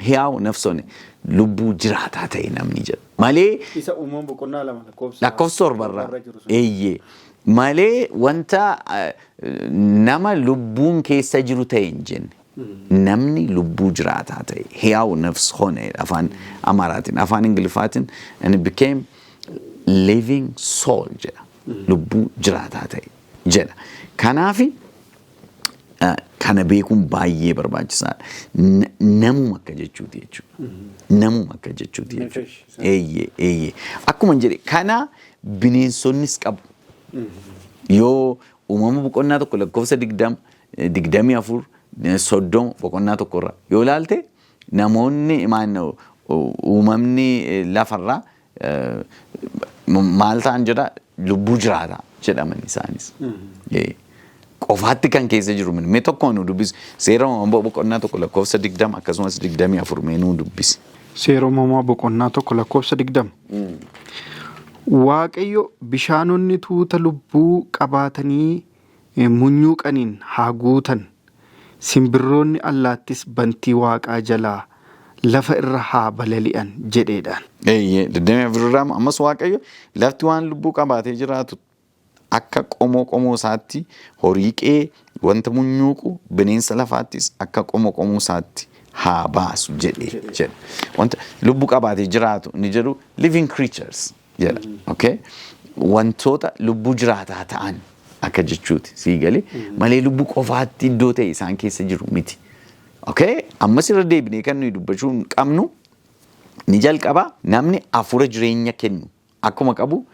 hiyaw nefs hone, lubbuu jiraataa ta'e namni jedha. Malee Isa Uumama boqonnaa 2 lakkoofsa lakkoofsa 7rraa 7rra jiru sun. Eeyyee. Malee wanta nama lubbuun keessa jiru ta'e hin jenne. Namni lubbuu jiraataa ta'e, hiyaw nafs hone afaan Amaaraatiin, afaan Ingiliffaatiin "and it became living soul" jedha. Lubbuu jiraataa ta'e jedha. Kanaafi kana beekuun baay'ee barbaachisaadha. Namuma akka jechuuti jechuudha. Namuma akka jechuuti jechuudha. Nefesh. Eeyyee. Akkuma jedhe kana bineensonnis qabu. Yoo Uumama boqonnaa 1 lakkoofsa 20, 24, 30 boqonnaa 1rra yoo ilaalte, namoonni maal, uumamni lafarraa maal ta'an jedha? Lubbuu jiraataa jedhaman isaanis. Qofaatti kan keessa jiru mee tokko nu dubbisi. Seera Uumamaa boqonnaa 1 lakkoofsa 20 akkasumas 24 mee nu dubbisi. Seera Uumamaa boqonnaa 1 lakkoofsa 20. Waaqayyo, "Bishaanonni tuuta lubbuu qabaatanii munyuuqaniin haa guutan, simbirroonni allaattis bantii waaqaa jalaa lafa irra haa balali'an" jedheedhaan. Eeyyee, 24 irraa ammas Waaqayyo, "Lafti waan lubbuu qabaatee jiraatu akka qomoo qomoo isaatti, horii qe'ee, wanta munyuuqu, bineensa lafaattis akka qomoo qomoo isaatti haa baasu" jedhe jedha. Wanta lubbuu qabaatee jiraatu inni jedhu living creatures jedha. Okay? Wantoota lubbuu jiraataa ta'an akka jechuuti, sii galee? Malee lubbuu qofaatti iddoo ta'e isaan keessa jiru miti. Okay? Ammas irra deebinee kan nuyi dubbachuu qabnu ni jalqaba, namni hafuura jireenya kennu akkuma qabu,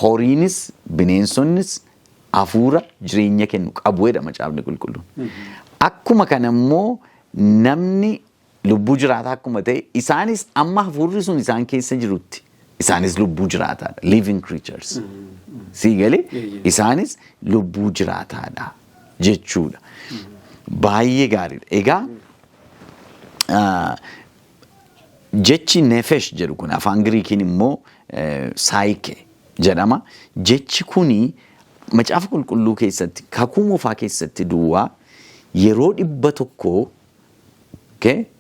horiinis bineensonnis hafuura jireenya kennu qabu jedha Macaafni Qulqulluun. Akkuma kana immoo namni lubbuu jiraataa akkuma ta'e, isaanis amma hafuurri sun isaan keessa jirutti isaanis lubbuu jiraataadha. Living creatures. Sii galee? Isaanis lubbuu jiraataadha jechuudha. Baay'ee gaariidha. Egaa jechi nefesh jedhu kun afaan Giriikiin immoo saayike jedhama. Jechi kuni Macaafa Qulqulluu keessatti, Kakuu Moofaa keessatti duwwaa yeroo 100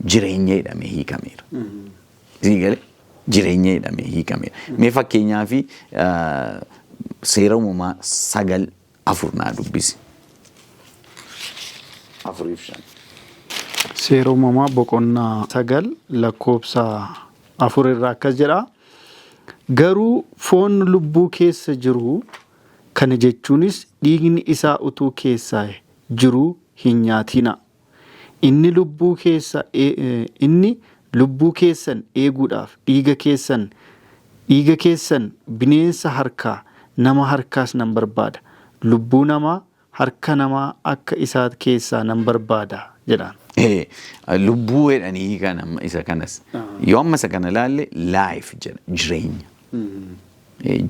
jireenya jedhamee hiikameera. Sii galee? Jireenya jedhamee hiikameera. Mee fakkeenyaa fi Seera Uumamaa 9:4 naa dubbisi. Afuriif shan. Seera Uumamaa boqonnaa 9 lakkoofsa 4 irraa akkas jedha. "Garuu foon lubbuu keessa jiru kan Kana jechuunis dhiigni isaa utuu keessaa jiruu hin nyaatinaa. Inni lubbuu keessan eeguudhaaf dhiiga keessan bineensa harkaa, nama harkaas nan barbaada. Lubbuu namaa harka namaa akka isaa keessaa nan barbaada jedhaan. Lubbuu jedhanii kan amma isa kanas. Yoo amma isa kana ilaalle, life jedha, jireenya.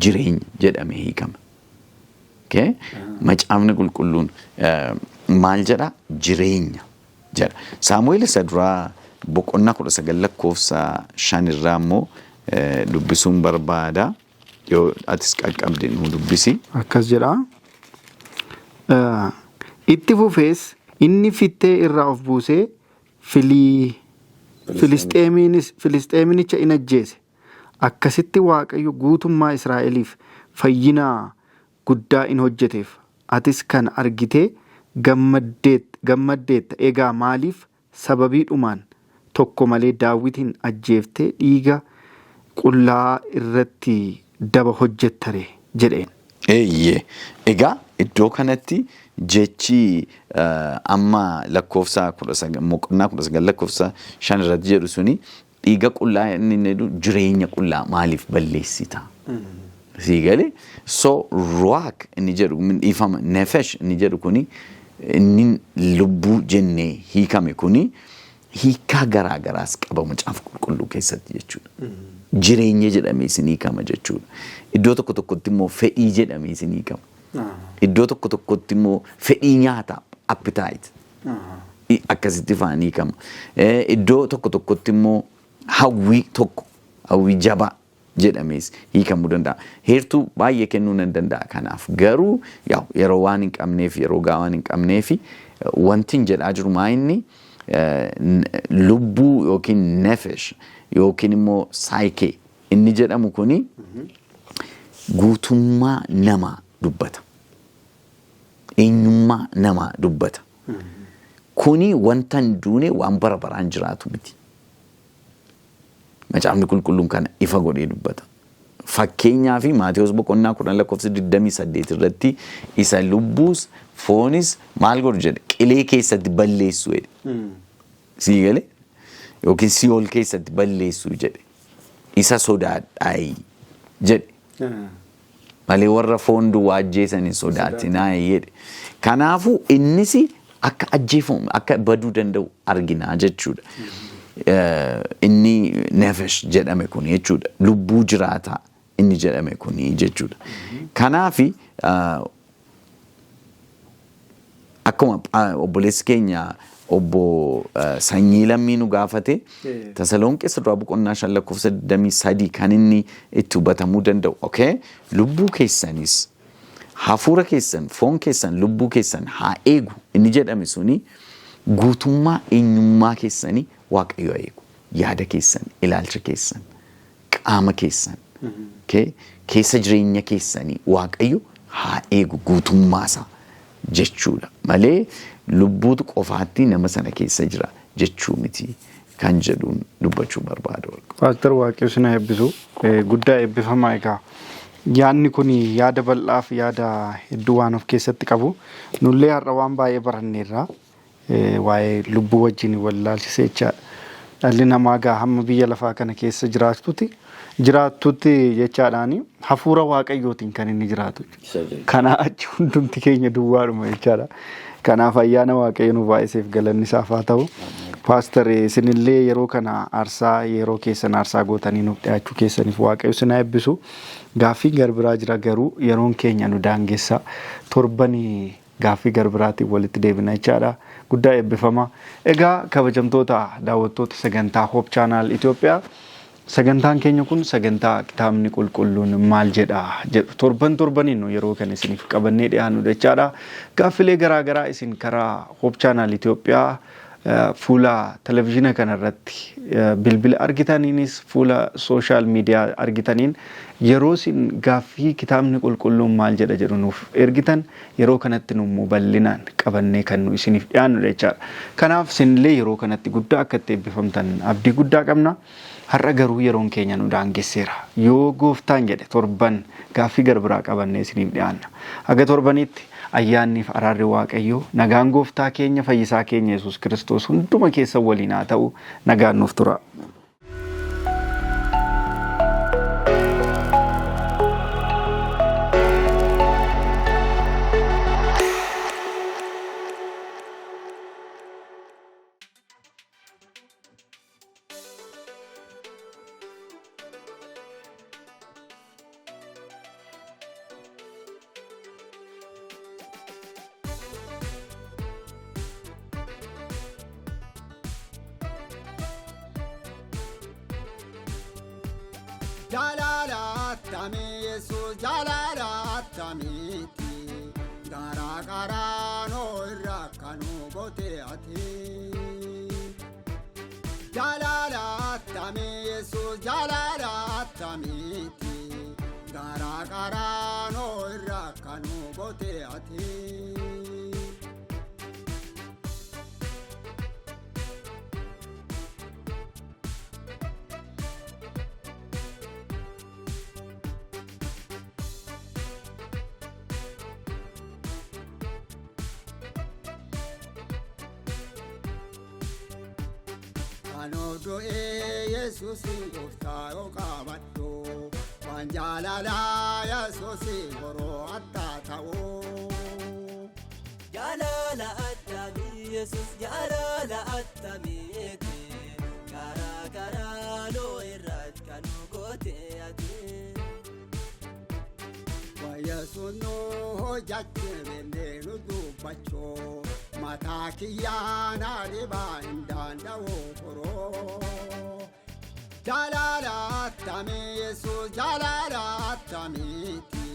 Jireenya jedhame hiikama. Okay? Macaafni Qulqulluun maal jedha? Jireenya jedha. Saamu'eel isa duraa boqonnaa 19 lakkoofsa 5 irraa immoo dubbisuun barbaada. Yoo atis qaqqabde nu dubbisi. Akkas jedha. Itti fufees inni fittee irraa of buusee Filisxeeminicha in ajjeese. Akkasitti Waaqayyo guutummaa Israa'eliif fayyina guddaa in hojjeteef. Atis kana argitee gammaddeetta. Egaa maaliif sababiidhumaan tokko malee Daawitin ajjeeftee dhiiga qullaa irratti daba hojjettare jedheen. Eeyyee. Egaa iddoo kanatti jechi amma lakkoofsa 19, boqonnaa 19 lakkoofsa 5 irratti jedhu suni, dhiiga qullaa inni jedhu, jireenya qullaa maaliif balleessita? Sii galee? So ruach inni jedhu, dhiifama, nefesh inni jedhu kuni, inni lubbuu jennee hiikame kuni, hiikaa garaa garaas qaba Macaafa Qulqulluu keessatti jechuudha. Jireenya jedhamee isin hiikama jechuudha. Iddoo tokko tokkotti immoo fedhii jedhamee isin hiikama. Iddoo tokko tokkotti immoo fedhii nyaataa, appetite, akkasitti faan hiikama. Iddoo tokko tokkotti immoo hawwii tokko, hawwii jabaa jedhamees hiikamuu danda'a. Heertuu baay'ee kennuu nan danda'a kanaaf, garuu yeroo waan hin qabneef, yeroo gaa waan hin qabneef, wanti hin jedhaa jiru maa inni lubbuu yookiin nefesh yookiin immoo saayikee inni jedhamu kuni guutummaa namaa dubbata. Eenyummaa namaa dubbata. Kuni wanta hin duune, waan bara baraan jiraatu miti. Macaafni Qulqulluun kana ifa godhee dubbata. Fakkeenyaa fi Maatiyus boqonnaa 10 lakkoofsa 28 irratti isa lubbuus foonis maal godhu jedhe? Qilee keessatti balleessu jedhe. Sii galee? Yookiin si'ool keessatti balleessu jedhe. Isa sodaadhaayi jedhe. Malee warra foon duwwaa ajjeesan hin sodaatinaa jedhe. Kanaafuu innis akka ajjeefamu, akka baduu danda'u argina jechuudha. Inni nefesh jedhame kun jechuudha. Lubbuu jiraataa inni jedhame kun jechuudha. Kanaafi akkuma obboleessi keenya obbo Sanyii Lammii nu gaafate, Tasalonqee duraa boqonnaa 5 lakkoofsa 23 kan inni itti hubatamuu danda'u. Okay? Lubbuu keessanis, hafuura keessan, foon keessan, lubbuu keessan haa eegu inni jedhame suni, guutummaa eenyummaa keessanii Waaqayyo haa eegu. Yaada keessan, ilaalcha keessan, qaama keessan, okay? Keessa jireenya keessanii Waaqayyo haa eegu guutummaasaa jechuudha. Malee lubbuutu qofaatti nama sana keessa jira jechuu miti kan jedhuun dubbachuu barbaada. Paastar, Waaqayyo isin haa eebbisu. Guddaa eebbifamaa. Egaa yaadni kun yaada bal'aa fi yaada hedduu waan of keessatti qabu. Nullee har'a waan baay'ee baranneerra. Waa'ee lubbuu wajjin wal ilaalchisee jechaadha. Dhalli namaa gaa hamma biyya lafaa kana keessa jiraatutti jechaadhaani hafuura Waaqayyootiin kan inni jiraatu. Kanaa achi hundumti keenya duwwaadhuma jechaadha. Kanaaf ayyaana Waaqayyo nu baay'iseef galanni isaaf haa ta'u. Paastar, isinillee yeroo kana aarsaa yeroo keessan aarsaa gootanii nuuf dhiyaachuu keessaniif Waaqayyo isin haa eebbisu. Gaaffiin garbiraa jira, garuu yeroon keenya nu daangessa. Torbanii gaaffii garbiraatiin walitti deebina jechaadha. Guddaa eebbifama. Egaa kabajamtoota daawwattoota sagantaa Hope Channel Itoophiyaa, sagantaan keenya kun sagantaa "Kitaabni Qulqulluun maal jedha" jedhu torban torbaniin nu yeroo kan isiniif qabannee dhiyaannu jechaadha. Gaaffilee garaagaraa isin karaa Hope Channel Itoophiyaa Fuula televizyiina kanarratti bilbila argitaniinis, fuula social media argitaniin, yeroo isin gaaffii kitaabni qulqulluun maal jedha jedhu nuuf ergitan, yeroo kanatti nu immoo bal'inaan qabannee kan nu isiniif dhiyaannu jechaadha. Kanaaf isinillee yeroo kanatti guddaa akka itti eebbifamtan abdii guddaa qabna. Har'a garuu yeroon keenya nu daangesseera. Yoo gooftaan jedhe torban gaaffii gara biraa qabannee isiniif dhiyaanna. Haga torbanitti ayyaanniif araarri Waaqayyoo, nagaan gooftaa keenya fayyisaa keenya Yesuus Kiristoos hunduma keessan waliin haa ta'u. Nagaan nuuf tura. Jaalala attamii Yesuus, jaalala attamiiti, garaa qaraanoo irraa kanuu goote ati. Jaalala attamii Yesuus, jaalala attamiiti, garaa qaraanoo irraa kanuu goote ati. Kanoo du'ee Yesuusin gooftaa yoo qabadhu, waan jaalalaa Yesuusin boroo addaa ta'uu. Jaalala attamii Yesuus, jaalala attamiiti, karaa karaanoo irratti kan nu goote ati. Yesuus nu hojjachee beennee nu dubbachuu, mataa kiyyaa na dhibaa hin danda'u horoo. Jaalala attamii Yesuus, jaalala attamiiti,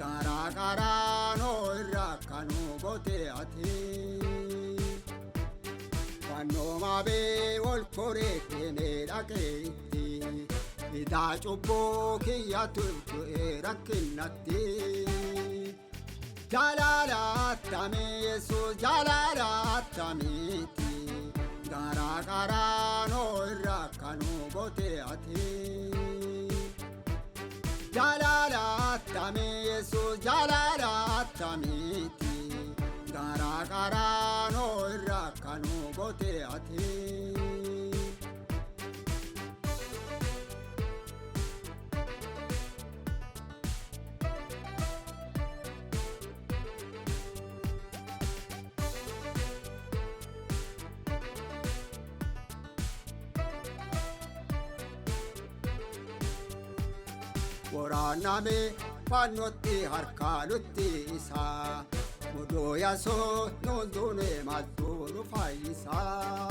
garaa qaraanoo irraa kanuu goote ati. Fannoo maabee ol koree deemee dhaqee itti. Idaa cubbuu kiyya turtu'ee rakkinnatti. Jaalala attamii Yesuus, jaalala attamiiti, garaa qaraanoo irraa kanuu goote ati. Jaalala attamii Yesuus, jaalala attamiiti, garaa qaraanoo irraa kanuu goote ati. Waraaname fannootti harkaa nutti isaa, mudoo yasoo nuun duune maaltu nu fayyisaa.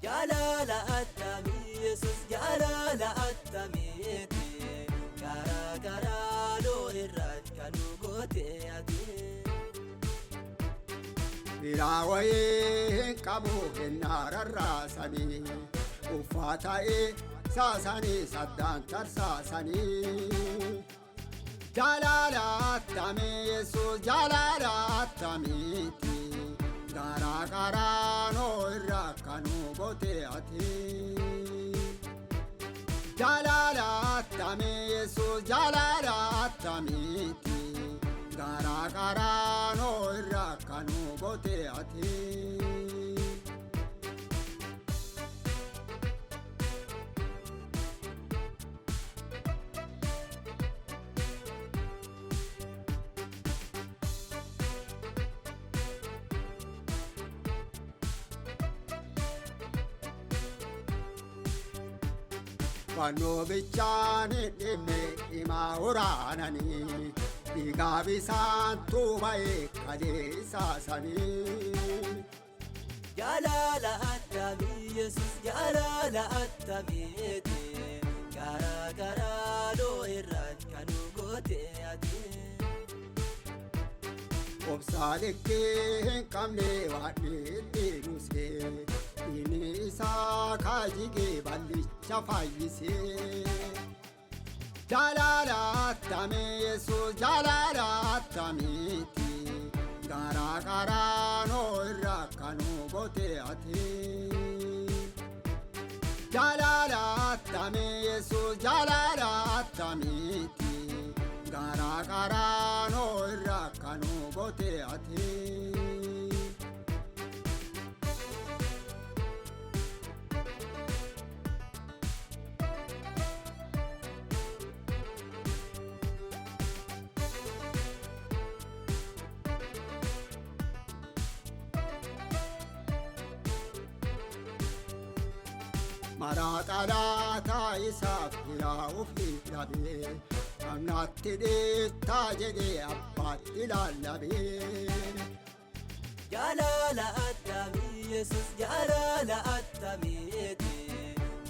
Jaalala attamii Yesuus, jaalala attamiiti, karaa karaanoo irratti kan nu goote ati. Biraa wayii hin qabu kennaa rarraasanii, uffata'ee saasanii saddaan tarsaasanii. Jaalala attamii Yesuus, jaalala attamiiti, garaa qaraanoo irraa kanuu goote ati. Jaalala attamii Yesuus, jaalala attamiiti, garaa qaraanoo irraa kanuu goote ati. Fannoo bichaan hin dhibne himaa waraananii, dhiigaa bisaan tuuba'ee kalee isaasanii. Jaalala attamii Yesuus, jaalala attamiiti, karaa karaanoo irratti kan nu goote ati. Obsaa likkii hin qabne waadhee itti buusee inni isaa kaajigee ballicha fayyisee. Jaalala attamii Yesuus jaalala attamiiti garaa qaraanoo irraa kanuu goote ati. Jaalala attamii Yesuus jaalala attamiiti garaa qaraanoo irraa kanuu goote ati. Maraa xalaataa isaaf hiraa ofii dhabee amnaatti dhiittaa jedhee abbaatti lallabee. Jaalala attamii Yesuus jaalala attamiiti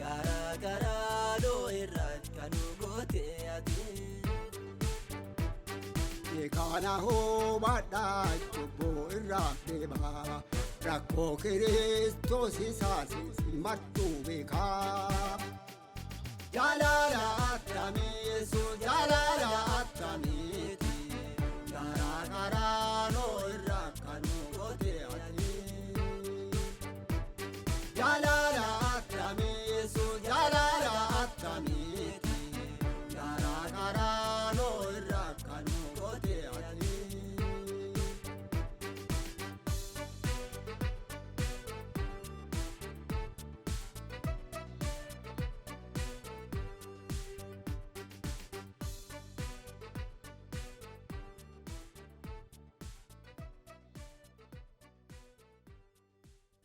garaa qaraanoo irratti kan nu goote ati. Kana hubadhaa cubbuu irraa deemaa rakkoo Kiristoos isaas martuu beekaa. Jaalala attamii Yesuus jaalala attamiiti garaa qaraanoo irraa kan nu goote ati. Jaalala attamii Yesuus jaalala attamiiti garaa qaraanoo irraa kan nu goote ati.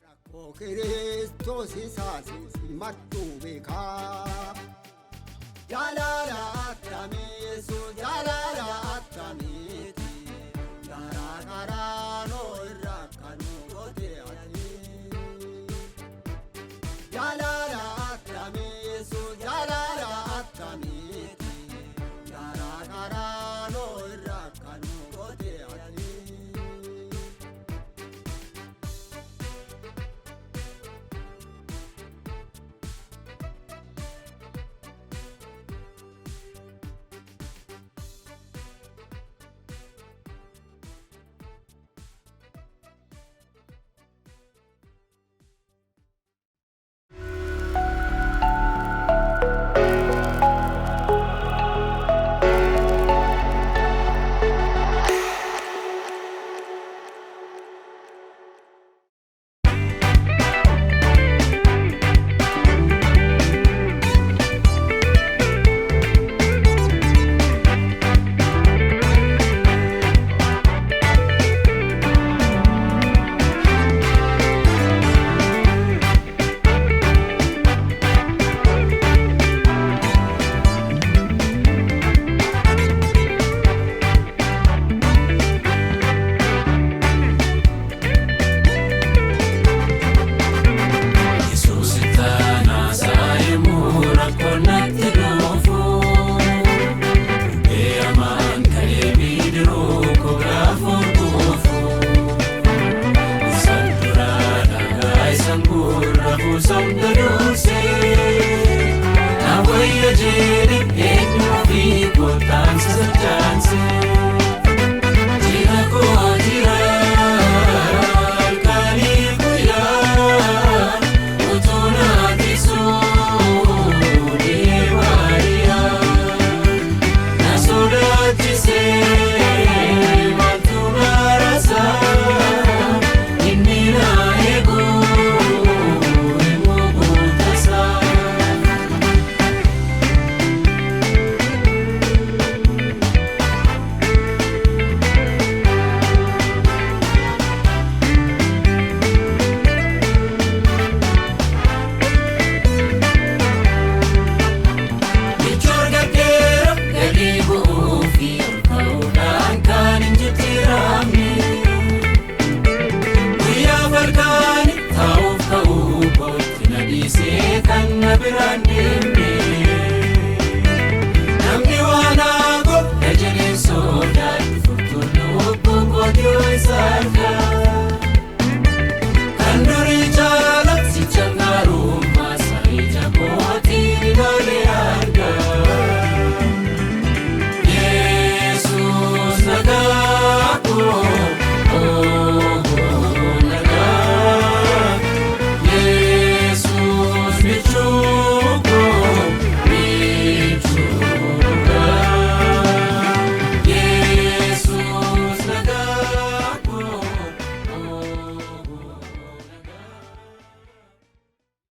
Rakkoo Kiristoos isaas martuu beekaa. Jaalala attamii Yesuus jaalala